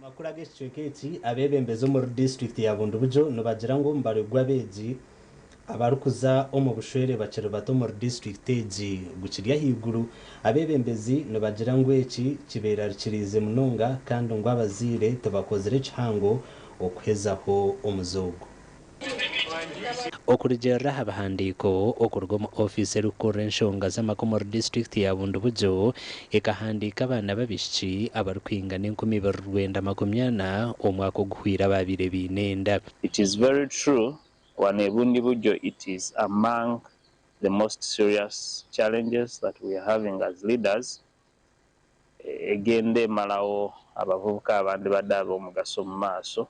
[SPEAKER 1] Amakuru ag'ekicweka eki, Abeebembezi omuri disiturikiti ya Bundibugyo nibagira ngu omubaro gw'abeegi abarikuza omu bushwere bakiri bato omuri disiturikiti egi gukiri ahaiguru. Abeebembezi nibagira ngu eki kibeerarikiriize munonga kandi ngu abazaire tibakozire kihango okuhezaho omuze ogu. Okurugiirira aha bihandiiko okuruga omu ofiisi erikukurira enshonga z'amaka omuri disiturikiti ya Bundibugyo ekahandiika abaana b'abaishiki abarikwingana 2900 omwaka oguhweire abaabaire baine enda.
[SPEAKER 4] It is very true wano e Bundibugyo it is among the most serious challenges that we are having as leaders egenda emalawo abavubuka abandibadde ab'omugaso mu maaso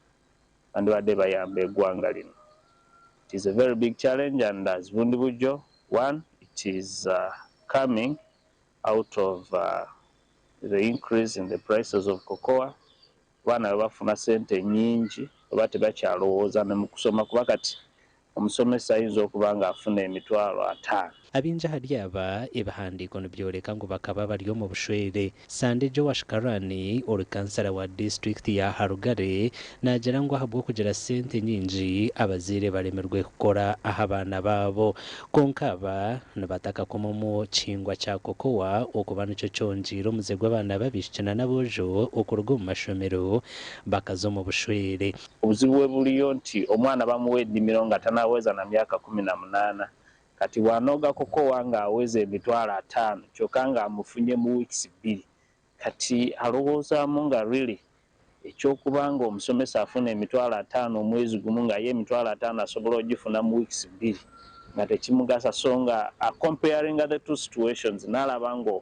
[SPEAKER 4] bandibadde bayamba eggwanga lino. It is a very big challenge and as Bundibugyo, one, it is coming out of the increase in the prices of cocoa, abaana bwe bafuna ssente nnyingi baba tebakyalowooza ne mu kusoma kuba kati omusomesa ayinza okuba ng'afuna emitwalo ataano.
[SPEAKER 1] Abaingi ahari aba, ebihandiiko nibyoreka ngu bakaba bari omu bushwere. Sande Joash Karani, ori kansara wa disiturikiti ya Harugare naagira ngu ahabw'okugira sente nyingi, abazaire baremirwe kukora aha baana baabo. Kwonka aba nibataka kuma omu kihingwa kya cocoa okuba nikyo kyongyeire omuze gw'abaana b'abaishiki na n'aboojo okuruga omu mashomero bakaza omu bushwere.
[SPEAKER 4] Obuzibu weburiyo nti omwana bamuwa edimiro nga tanaweza na myaka 18 kati bwanoga cocoa nga aweza emitwalo ataano kyoka nga amufunye mu weeks bbiri kati alowoozamu nga really ekyokuba nga omusomesa afuna emitwalo ataano omwezi gumu nga ye emitwalo ataano asobola ogifuna mu weeks bbiri nga tekimugasa so nga a comparinga the two situations nalaba nga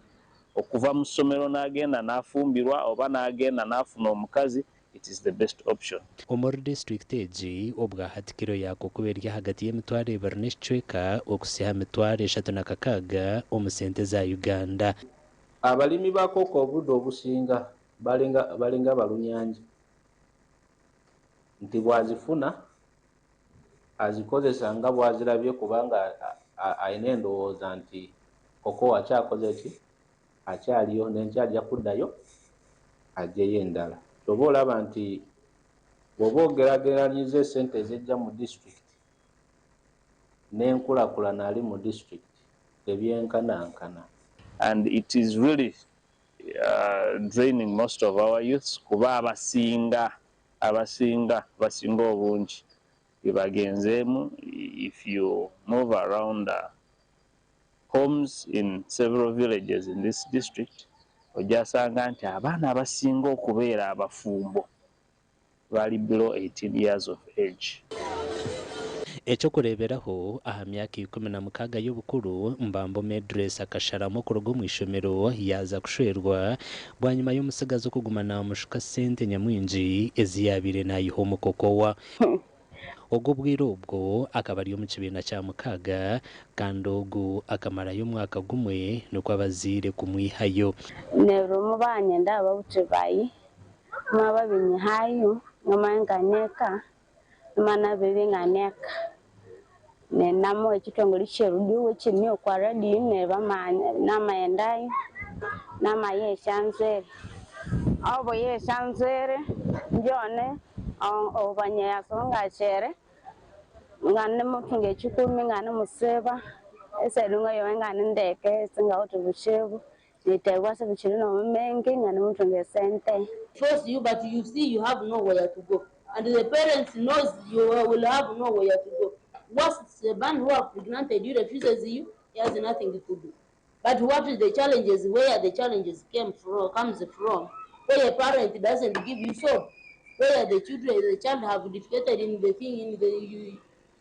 [SPEAKER 4] okuva mu ssomero nagenda nafumbirwa oba nagenda nafuna omukazi it is the best option.
[SPEAKER 1] Omuri disiturikiti egi, obwahati kiro ya kokuba eri ahagati y'emitwaro ebiri n'ekicweka okuhitsya aha mitwaro eshatu na kakaaga omu sente za Uganda.
[SPEAKER 14] Abalimi ba kooko obudde obusinga balinga balinga balunyanja nti bw'azifuna azikozesa nga bw'azirabye kubanga alina endowooza nti kokowa akyakoze ki akyaliyo n'enkya ajja kuddayo aggyeyo endala. Ky'oba olaba nti bw'oba ogeraageranyiza esente ezijja mu disitulikiti n'enkulaakulana ali mu disitulikiti tebyenkanankana.
[SPEAKER 4] And it is really draining most of our youths kuba abasinga abasinga abasinga obungi byebagenzeemu. If you move around homes in several villages in this district ojasanga nti abaana abasinga okubeera abafumbo bali below 18 years of age.
[SPEAKER 1] Eky'okureeberaho, aha myaka 16 y'obukuru, Mbambo Medress akasharamu okuruga omu ishomero yaaza kushwerwa bwanyima y'omutsigazi okuguma naamushuka sente nyamwingi ezi yaabaire naayiha omu kokowa. Ogu obwire obwo akaba ari omu kibiina kya mukaaga kandi ogu akamarayo omwaka gumwe nikwo abazaire kumwihayo.
[SPEAKER 16] Neryo mubanyenda ababuti bayi mwababinyihayo ngamanya nganeka nimana bibi nganeka nenamo ekitongole kyerudiwo ekiri okwa radiyo nebamanya namayendayo namayesha nzwere obo yesha nzwere ndyone obanyeyaso ngachere ngane mutunga ekikumi ngane museba eselunga yowe ngane ndeke singawuthi bushebu nitebwa sebuchiri nomumengi ngane mutunga esente.
[SPEAKER 17] Force you, but you see you have nowhere to go, and the parents knows you will have nowhere to go. Once the man who have pregnanted you refuses you, he has nothing to do. But what is the challenges, where the challenges came from, comes from, where a parent doesn't give you soap, where the children, the child have defecated in the thing, in the you,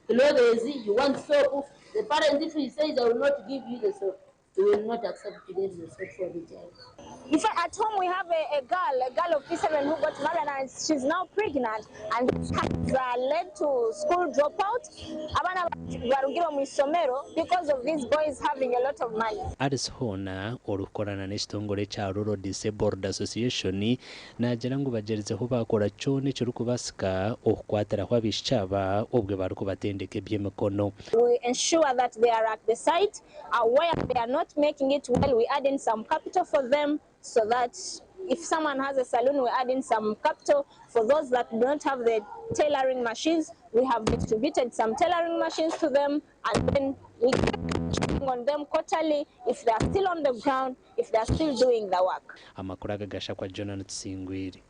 [SPEAKER 17] clothes, you want soap. The parent, if he says, "I will not give you the soap," he will not accept to get the soap for the child.
[SPEAKER 18] In fact, at home we have a girl of P7 who got married and she's now pregnant, and this has led to school dropout. Abaana barugire mu isomero because of these boys having a lot of money.
[SPEAKER 1] Alice Hoona orikukorana n'ekitongore ekya Rural Disabled Association naagira ngu bagyerizeho baakora kyona ekirikubaasika okukwatiraho abaishiki aba obwe barikubatendeka eby'emikono.
[SPEAKER 18] We ensure that they are at the site. Where they are not making it well, we add in some capital for them so that if someone has a saloon, we add in some capital. For those that don't have the tailoring machines, we have distributed some tailoring machines to them, and then we keep checking on them quarterly if they are still on the ground, if they are still doing the work.
[SPEAKER 1] Amakuru aga gashakwa Jonah Tusingwire.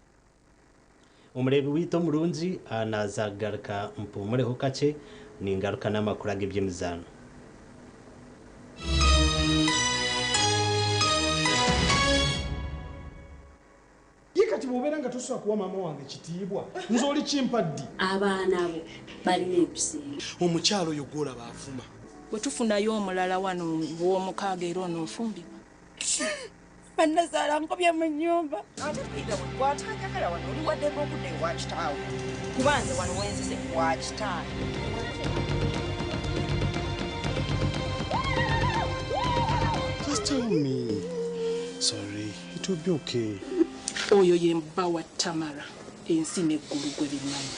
[SPEAKER 1] Omureebi waitu omurungi naza kugaruka mpumureho kakye. Ningaruka n'amakuru ag'eby'emizaano.
[SPEAKER 7] Ye kati bw'obeera nga tosobola kuwa maama wange kitiibwa, nze oli kimpa ddi?
[SPEAKER 13] Abaana bo balina empisa embi.
[SPEAKER 6] Omukyala oyo gw'olaba avuma.
[SPEAKER 25] Bwe tufunayo omulala wano ow'omukaaga era onoofumbirwa.
[SPEAKER 15] Bannazaala nkobye mu nnyumba. Ate Peter bw'atanjagala wano oli wa ddembe okudda ewa kitaawo kuba nze wano we nzize wa kitange.
[SPEAKER 6] Just tell me. Sorry, it will be okay.
[SPEAKER 25] Oyo ye bba wa Tamara, ensi n'eggulu gwe bimanyi.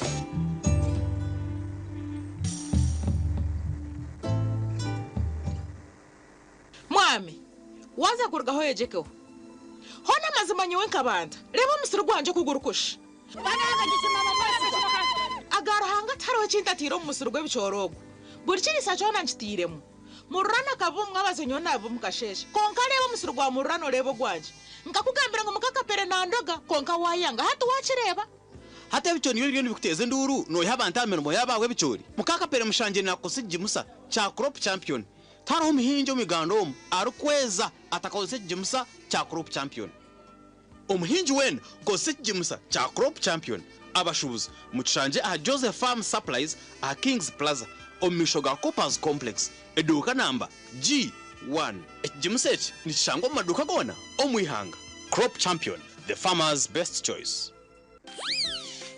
[SPEAKER 8] Mwami, waaza kurugaho oyegyekeho. Hoona amazima nyowe nkabanta, reeba omusiri gwangye oku gurikusha. Aga Ruhanga tihariho eki ntataire omu musiri gw'ebicoori ogu. Buri kiriisa kyona nkitairemu. Mururana akaba omu mwabazyo nyowe naaba omu kasheeshe. Kwonka reeba omusiri gwa Mururana oreebe ogwangye. Nkakugambira ngu muka Kapere nandoga, kwonka waayanga. Hati waakireeba?
[SPEAKER 9] Hati ebicoori nibyo biriyo nibikuteeza enduuru noiha abantu aha mirimo yaabo ahabw'ebicoori? Muka Kapere mushangire naakukozesa ekigimusa kya Crop Champion. Tihariho muhingi omu Uganda omu arikweza atakakozesa ekigimusa kya Crop Champion. Omuhingi weena kozesa ekigimusa kya Crop Champion. Abashuubuzi mukishangye aha Joseph Farm Supplies aha Kings Plaza omu maisho ga Coopers Complex, eduuka namba G1. Ekigimusa eki nikishangwa omu maduuka goona omu ihanga. Crop Champion, the farmer's best choice.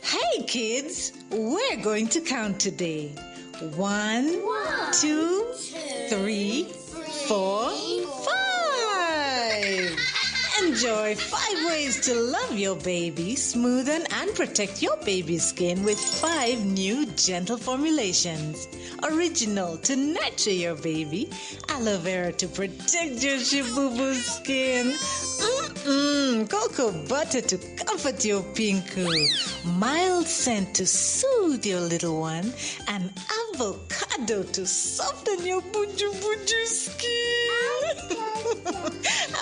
[SPEAKER 11] Hey kids, we're going to count today. 1, 2, 3, 4, 5. Enjoy 5 ways to love your baby, smoothen and protect your baby's skin with 5 new gentle formulations. Original to nurture your baby, aloe vera to protect your shibubu skin, cocoa butter to comfort your pinku, mild scent to soothe your little one, and avocado to soften your buju buju skin.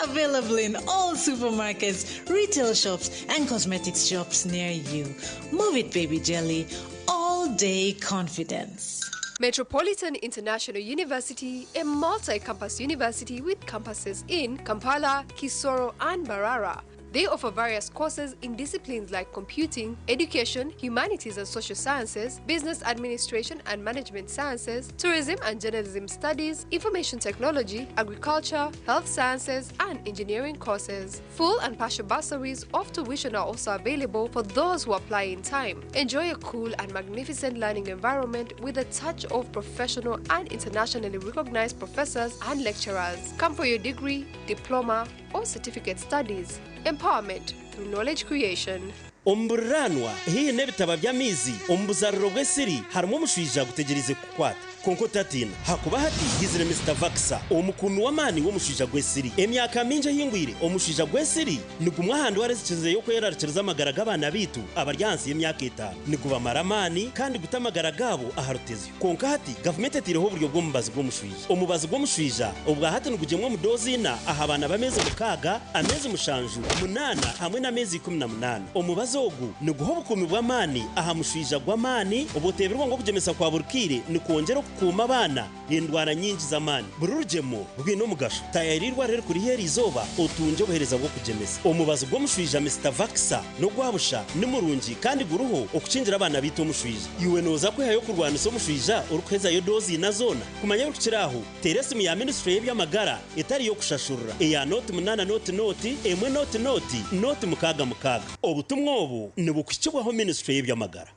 [SPEAKER 11] Available in all supermarkets, retail shops, and cosmetics shops near you. Move it, baby jelly. All day confidence.
[SPEAKER 19] Metropolitan International University, a multi-campus university with campuses in Kampala, Kisoro, and Mbarara. They offer various courses in disciplines like computing, education, humanities and social sciences, business administration and management sciences, tourism and journalism studies, information technology, agriculture, health sciences, and engineering courses. Full and partial bursaries of tuition are also available for those who apply in time. Enjoy a cool and magnificent learning environment with a touch of professional and internationally recognized professors and lecturers. Come for your degree, diploma, or certificate studies. Empowerment through knowledge creation.
[SPEAKER 20] Omu buriranwa haihi n'ebitaba by'amaizi omu buzaariro bw'esiri harimu omushwija gutegyereize kukukwata. Kwonka otatiina, hakuba hati haizire Mister Vaxa, omukuumi w'amaani w'omushwija gw'esiri. Emyaka mingi ehingwire, omushwija gw'esiri ni gumwe aha ndwara ezikizireyo kwerarikiriza amagara g'abaana baitu abari ahansi y'emyaka etaano. Nigubamara amaani kandi guta amagara gaabo aha rutezyo. Kwonka hati, gavumenti etaireho oburyo bw'omubazi gw'omushwija. Omubazi gw'omushwija obwa hati nigugyemwa omu doozi ina aha baana b'ameezi mukaaga, ameezi mushanju, munaana hamwe n'ameezi 18. Omubazi ogu niguha obukuumi bw'amaani aha mushwija gw'amaani obwoteebirwe ngu okugyemesa kwa buri kaire nikwongyera okukuuma abaana endwara nyingi z'amaani. Buri rugyemo rwine omugasho. Taayaayira eirwariro erikuri haihi eriizooba otungye obuheereza bw'okugyemesa. Omubazi gw'omushwija Mister Vaxa n'ogwa busha, ni murungi kandi guriho okukingira abaana baitu omushwija. Iwe nooza kwehayo kurwanisa omushwija orikuhezayo doozi ina zoona? Kumanya ebirikukira aho, teera esimu ya Minisitule y'eby'amagara etari y'okushashurira eya nooti munaana nooti nooti emwe nooti nooti nooti mukaaga mukaaga. Obutumwa obu nibukuhikibwaho Minisitule y'eby'amagara.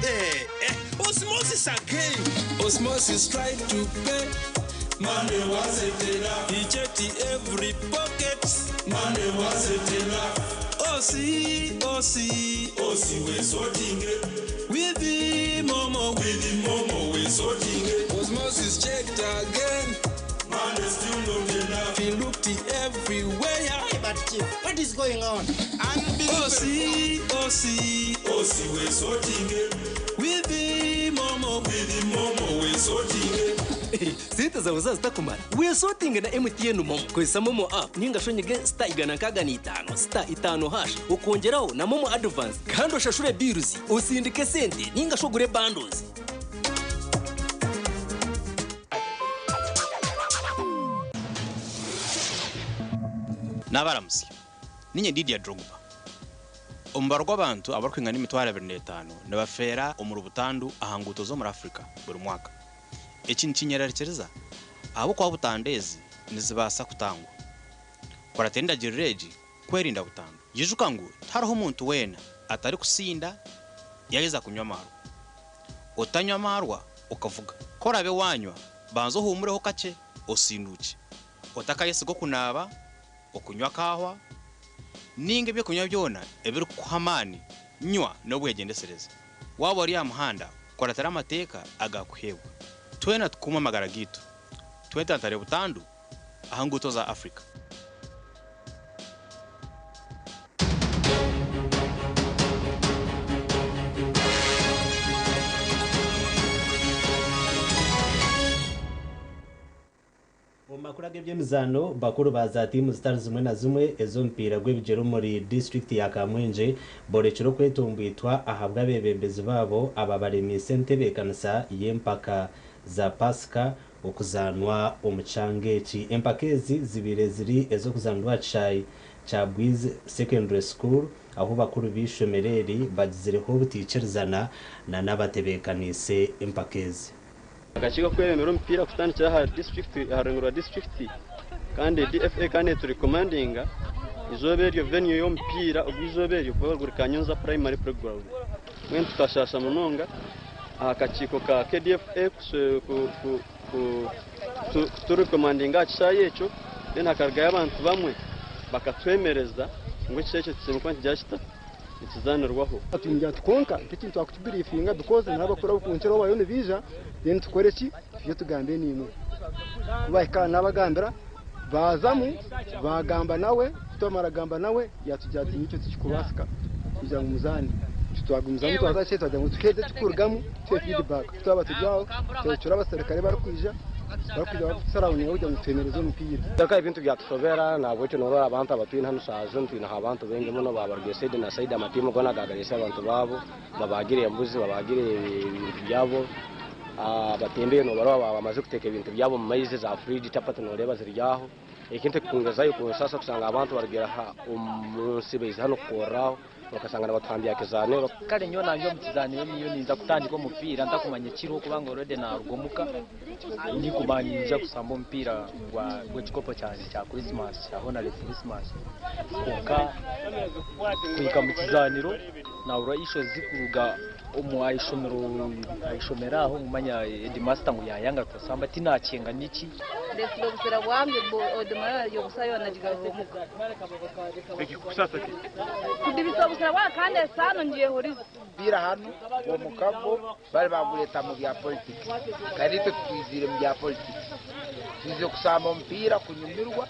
[SPEAKER 27] Eh, eh, osmosis again. Osmosis tried to pay. Money wasn't enough. He checked every pocket. Money wasn't enough. Osi, Osi, Osi, we're sorting it. With the momo, with the momo, we're sorting it. Osmosis checked again. Money still not enough. He looked everywhere.
[SPEAKER 21] Hey, but chief, what is going on?
[SPEAKER 27] Osi, Osi, Osi, we're sorting it. With the momo, with the momo, we're sorting it.
[SPEAKER 2] Sente zawe zazitakumara wesotinge na MTN MoMo. Kozesa MoMo app ninga shonyige *165 *5# ukongeraho na MoMo advance kandi oshashure bills, usindike sente ninga shogure bundles.
[SPEAKER 9] Nabaramutsya, ninye Didier Drogba. Omubaro gw'abantu abarikwingana 25,000 nibafeera omuri butandu aha nguuto z'omuri Afrika buri mwaka. Eki nikinyerarikiriza ahabw'okuba butandu ezi nizibaasa kutangwa. Kuratira endagiriro egi kwerinda butandu. Yijuka ngu tihariho omuntu weena atarikusinda yaaheza kunywa amaarwa. Otanywa amaarwa okavuga. Ku oraabe waanywa, banza ohuumureho kakye osinduukye. Otakayesiga okunaaba, okunywa kaahwa, ninga ebyokunywa byona ebirikukuha amaani, nywa n'obwegyendesereza. Waaba ori aha muhanda, kuratira amateeka agaakuheebwa. Twena tukuume amagara gaitu, twetantare butandu aha nguuto za Afrika.
[SPEAKER 1] Omu makuru ag'eby'emizaano, bakuru ba za tiimu zitari zimwe na zimwe ez'omupiira gw'ebigyere omuri disiturikiti ya Kamwengye borekire okwetomboitwa ahabw'abeebembezi baabo ababaremiise entebeekanisa y'empaka za Pasika okuzaanwa omu kyanga eki. Empaka ezi zibaire ziri ez'okuzaanirwa aha kishaayi kya Bwizi Secondary School ahu bakuru b'eishomero eri bagizireho obutaikirizana na n'abatebeekaniise empaka ezi.
[SPEAKER 3] Akakiiko ak'okwebembera omupiira kutandikira aha disiturikiti aha rurengo rwa disiturikiti kandi DFA kandi neturekomandinga eizooba eryo venue y'omupiira ogw'eizooba eryo kuba guri Kanyonza Primary Playground. Mbwenu tukashaasha munonga aha kakiiko ka KDFA kuturekomandinga aha kishaayi ekyo then hakarugayo abantu bamwe bakatwemereza ngu ekishaayi ekyo tikiine kuba nikigira kita nikizaanirwaho.
[SPEAKER 5] Ati kwonka nk'ekintu twakukibiriifinga because n'abakuru abakunkiraho bariyo nibaija then tukore ki twije tugambe naimwe. Ku baahika naabagambira baazamu baagamba nawe ku twamara kugamba nawe yaatugira ati nikyo tikikubaasika kugira ngu muzaane. Twagumizamu twaza ki twagira ngu tuheze ekirikurugamu tuhe feedback. Ku twaba turi aho twecura abaserukare barikwija barikwija barikutusarawundinga kugira ngu twemereze omupiira.
[SPEAKER 10] Itaka ebintu byatushobera nahabwekyo norora abantu abatwine hanu shaaha zinu twineho abantu baingi muno babaruga esaidi na saidi amatiimu goona gaagarese abantu baabo babaagire embuzi babaagire ebintu byabo abatembeyi nobareba baaba bamazire kuteeka ebintu byabo omu maizi za fridge chapati noreeba ziri aho ekintu ekikungezayo kunsaasa kusanga abantu barugire omu nsi baizire hanu kukorraho okasanga nibatuhambya aha kizaaniro.
[SPEAKER 12] Kare nyowe nangye omu kizaaniro niyo ninza kutandika omupiira ntakumanya ekiriho kubanga already naruga omuka ndikuba ninyija kusamba omupiira gw'ekikopo kyangye kya Christmas kya Honore Christmas kwonka kuhika mu kizaaniro nahurira issues zikuruga omu ah'eishomero ah'eishomero aho ngu manya headmaster ngu yayanga tutasamba tinakyenga niki.
[SPEAKER 22] Ndetsire obusera bwange odomora y'obusa yoona nagigarura omuka.
[SPEAKER 23] Ekikusaasa ki?
[SPEAKER 22] Kudibisa obusera bwange kandi esaano ngyehurize.
[SPEAKER 24] Omupiira hanu omukago bari bagureta mu bya politics kandi itwe titwizire mu bya politics twizire kusamba omupiira kunyumirwa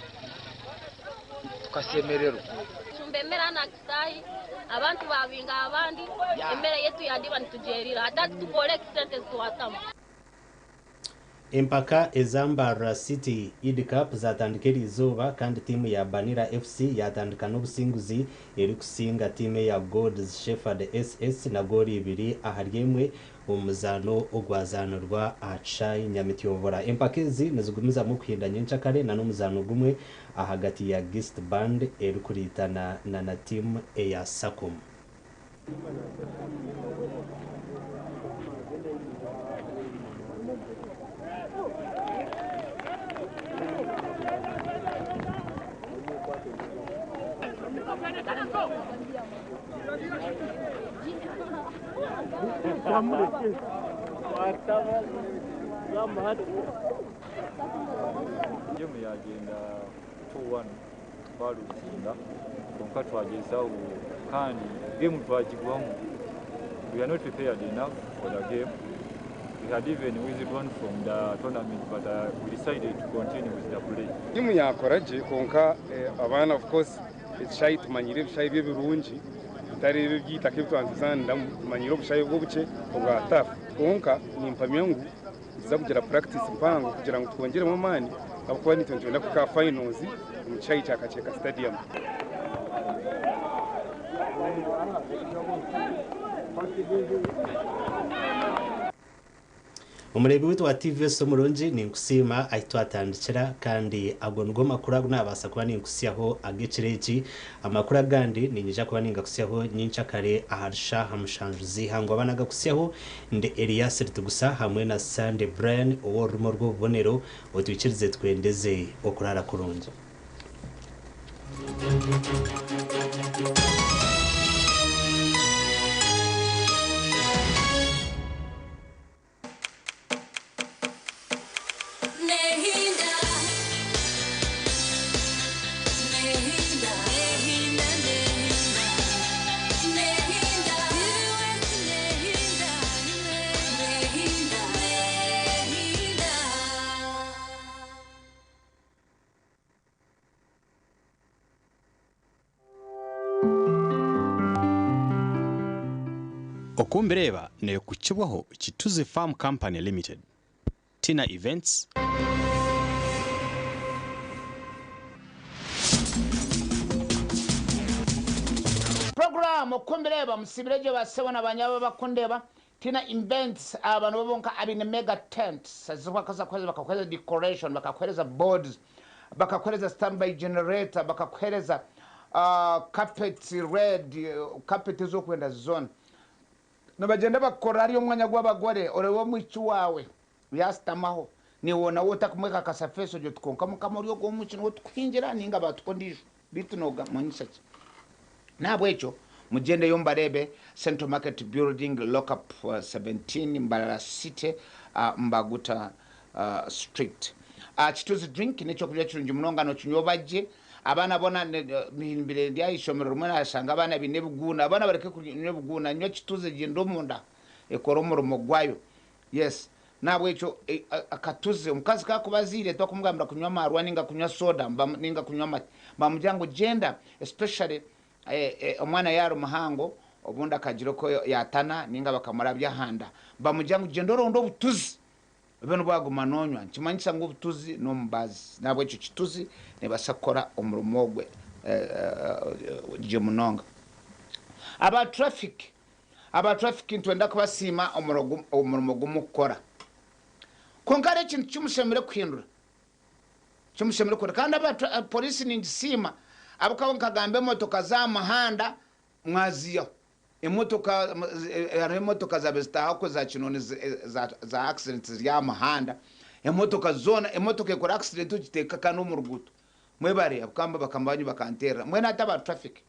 [SPEAKER 24] tukasemererwa.
[SPEAKER 26] Tucumba emere hanu aha kisaayi, abantu babinga abandi, emere yaitu yandiba nitugyerira hati hati tukore ki sente zitwatamu.
[SPEAKER 1] Empaka eza Mbarara City Eid Cup zatandika eriizooba kandi tiimu ya Banira FC yatandika n'obusinguzi erikusinga tiimu eya God's Shepherd SS na goolo ibiri ahari emwe omu muzaano ogwazaanirwa aha kishaayi Nyamityobora. Empaka ezi nizigumizamu kuhinda nyenkyakare na n'omuzaano gumwe ahagati ya Gist Band erikuriitana na na tiimu eya Saccom.
[SPEAKER 28] Gemu yagyenda 2-1 twaruzinga kwonka twagyezaho kandi gemu twagigwamu. We are not prepared enough for the game. We had even withdrawn from the tournament but we decided to continue with the play.
[SPEAKER 29] Tiimu yakora gye kwonka abaana of course ekishaayi tumanyire ebishaayi by'ebirungi bitari ebi eby'eitaka ebi twandizaaniramu tumanyire obushaayi obwo obukye obwa turf kwonka nimpamya ngu Nituza kugira practice mpango kugira ngu twongyeremu amaani ahabw'okuba naitwe nitwenda kuhika aha finals omu kishaayi kya Kakyeka Stadium.
[SPEAKER 1] Omureebi waitu wa TVS omurungi, ninkusiima ahi twatandikira kandi ago nigo makuru agu naabaasa kuba ninkutsyaho ag'ekiro eki. Amakuru agandi niinyija kuba ningakutsyaho nyenkyakare ahari shaaha mushanju z'eihangwe. Aba nagakutsyaho ndi Elias Ritugusa hamwe na Sunday Brian ow'orurimi orw'obubonero. Otwikirize twendeze okuraara kurungi.
[SPEAKER 9] Okumbireeba neekukibwaho Kituzi Farm Company Limited, Tina Events,
[SPEAKER 24] Program Okumbireeba musiibire gye bassebo na banyabo abakundeeba Tina Events aba nibo bonka abaine mega tents ezibakaza kuhereza bakakuhereza decoration bakakuhereza boards bakakuhereza standby generator bakakuhereza carpets red carpet ezokwenda zona nibagyenda bakukora hariya omwanya gwabagore orebe omwishiki wawe yasitamaho naiwe nawe otakumwekakasa face ogire oti kwonka mukama ori ogu omwishiki niwe tukuhingira ninga batuka ondijo beitu nomanyisa ki nahabwekyo mugyendeyo mubareebe Central Market Building lockup 17 Mbarara City Mbaguta Street. Kituzi drink n'ekyokurya kirungi munonga nokinywa oba gye. Abaana boona mbiire ndi aha ishomero rimwe nashanga abaana baine ebiguuna. Abaana bareke kunywa ebiguuna, nywa kituzi egyende omunda ekore omurimo gwayo. Yes, nahabwekyo akatuzi omukazi ku arikuba azaire tibarikumugambira kunywa amaarwa ninga kunywa soda ninga kunywa amate. Nibamugira ngu gyenda especially omwana yaaba ari muhango obundi akagira oku yaatana ninga bakamurabya aha nda. Nibamugira ngu gyenda oronde obutuzi. Obe nibwaguma nonywa nikimanyisa ngu obutuzi n'omubazi. Nahabwekyo kituzi nebaasa kukora omurimo ogwe gye munonga. Aba traffic, aba traffic nitwenda kubasiima omurimo ogu mukukora. Kwonka hariho ekintu kimushemereire kuhindura, kimushemereire kuhindura. Kandi aba police ningisiima ahabw'okuba nkagamba emotoka z'aha muhanda mwaziihaho. Emotoka hariho emotoka zabaire zitaaha okwe za kinoni za accident ziri aha muhanda emotoka zoona emotoka ekora accident ogiteeka kandi omu ruguuto mwebare ahabw'okuba bakama banyu bakanteerera mbwenu hati aba traffic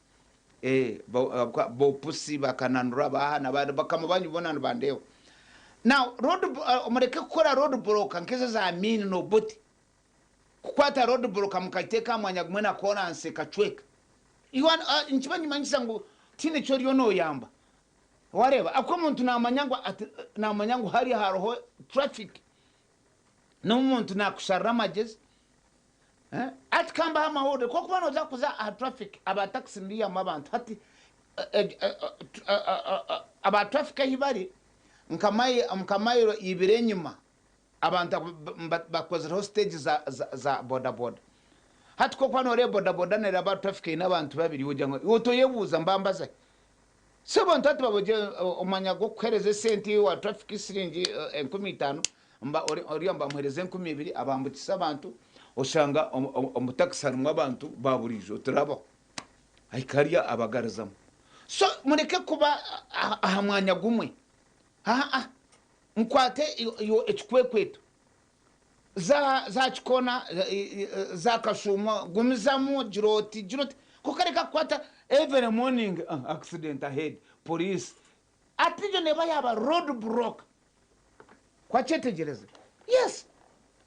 [SPEAKER 24] bopusi bakananura baaha nabandi bakama banyu boona nibandeeba now road mureke kukora road block nk'ezo eza miini n'obuti kukwata road block mukagiteeka aha mwanya gumwe na koransi ekacweka. Iwe nikiba nikimanyisa ngu tihaine eki oriyo noyamba. Wareeba? Ahabw'okuba omuntu namanya ngu ati namanya ngu hariya hariho traffic, n'omuntu nakusharira amagyezi. Hati ka mbahe amahurire, ku orikuba noza kuza aha traffic, aba taxi nibiihamu abantu. Hati aba traffic ahu bari nka mayiro ibiri enyima, Abantu abo bakozireho siteegi za bodaboda. Hati ku orikuba nooreeba bodaboda neeraba aha traffic eine abantu babiri, ogira ngu iwe otoyebuuza mbambaza hi? Si abantu hati babugye omwanya gw'okukuheereza esente iwe wa traffic siringi 5000, oriya bamuheereza 2000 abambukisa abantu, oshanga omu takisi harimu abantu ba buriijo turabaho. Ahika hariya abagarizamu. So mureke kuba aha mwanya gumwe. Aa-a, nkwate ekikwekweto, za kikona, za kashuumo, gumizamu, gira oti, gira oti, kwonka reka kukwata every morning, accident ahead, police, hati egyo neeba yaaba road block, wakyetegyereza? Yes,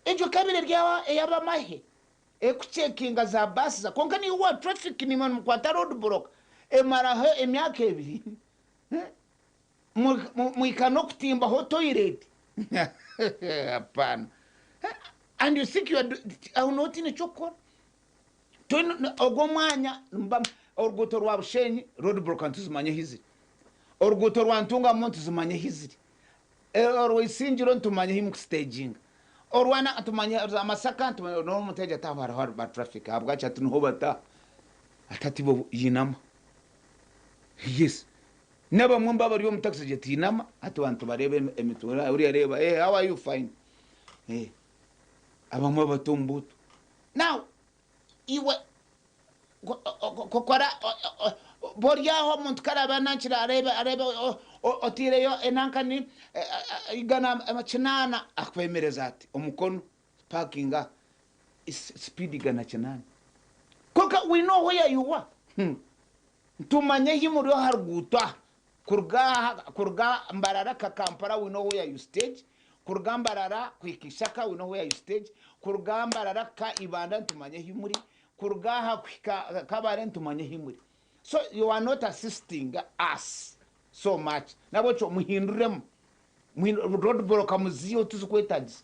[SPEAKER 24] egyo ekabaire eri ey'abamahe erikucekinga za baasi, kwonka naiwe owa traffic naimwe nimukwata road block emaraho emyaka ebiri. Muhika n'okutimbaho toilet hapana and you think you are aho nooba otaine ky'okukora ogwo omwanya oruguuto rwa Bushenyi road block nituzimanya ahu ziri, oruguuto rwa Ntungamo nituzimanya ahu ziri, Orw'Isingiro nitumanya ahi mukusiteginga, orwa tumanya za Masaka nitumanya n'omuntu yagira ati aho hariho ba traffic ahabwaki ati niho bataaha ati ati bo yinama. Yes n'abamwe mba abari omu taxi agira ati yinama hati abantu bareeba emitwe oriya areeba eh how are you fine eh abamwe bata omu buutu. Now iwe kukora bori aho omuntu ku araabe anankire areebe areebe otaireyo enankani 180 akwemereza ati omukono pakinga aha speed 180 kwonka we know where you are Nitumanya ahi muri aha ruguuto aha kuruga aha kuruga Mbarara ka Kampala we know where you stage kuruga Mbarara kuhika Ishaka we know where you stage kuruga Mbarara kuhika Ibanda nitumanya ahi muri kuruga aha kuhika Kabale nitumanya ahi muri so you are not assisting us so much nahabwekyo muhinduremu road block muziiheho tizikwetagisa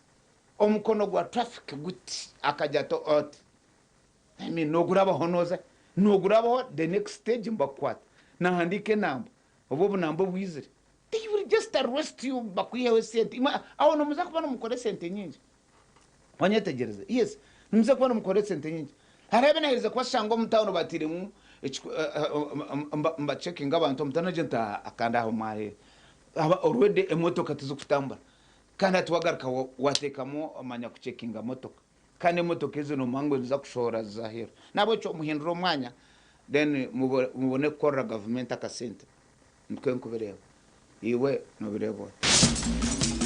[SPEAKER 24] omukono gwa traffic guti akagira ati oti I mean nogurabaho noza nogurabaho the next stage nibakukwata nahandiika enamba obu obunamba obwizire they will just arrest you bakwiheho esente imwe aho nimuza kuba nimukora esente nyingi wanyetegyereza yes nimuza kuba nimukora esente nyingi hariho abu naherize kubashanga omu town batairemu mbacekinga abantu omu town ogye nti kandi aho mwareeba already emotoka tizikutambura kandi hati wagaruka wateekamu omanya kucekinga motoka Kandi emotoka ezo nomanya ngu niziza kushohora zize aheeru. Nahabwekyo muhindure omwanya then mubone kukorera gavumenti akasente. Nikwo nkubireeba. Iwe nobireeba ota?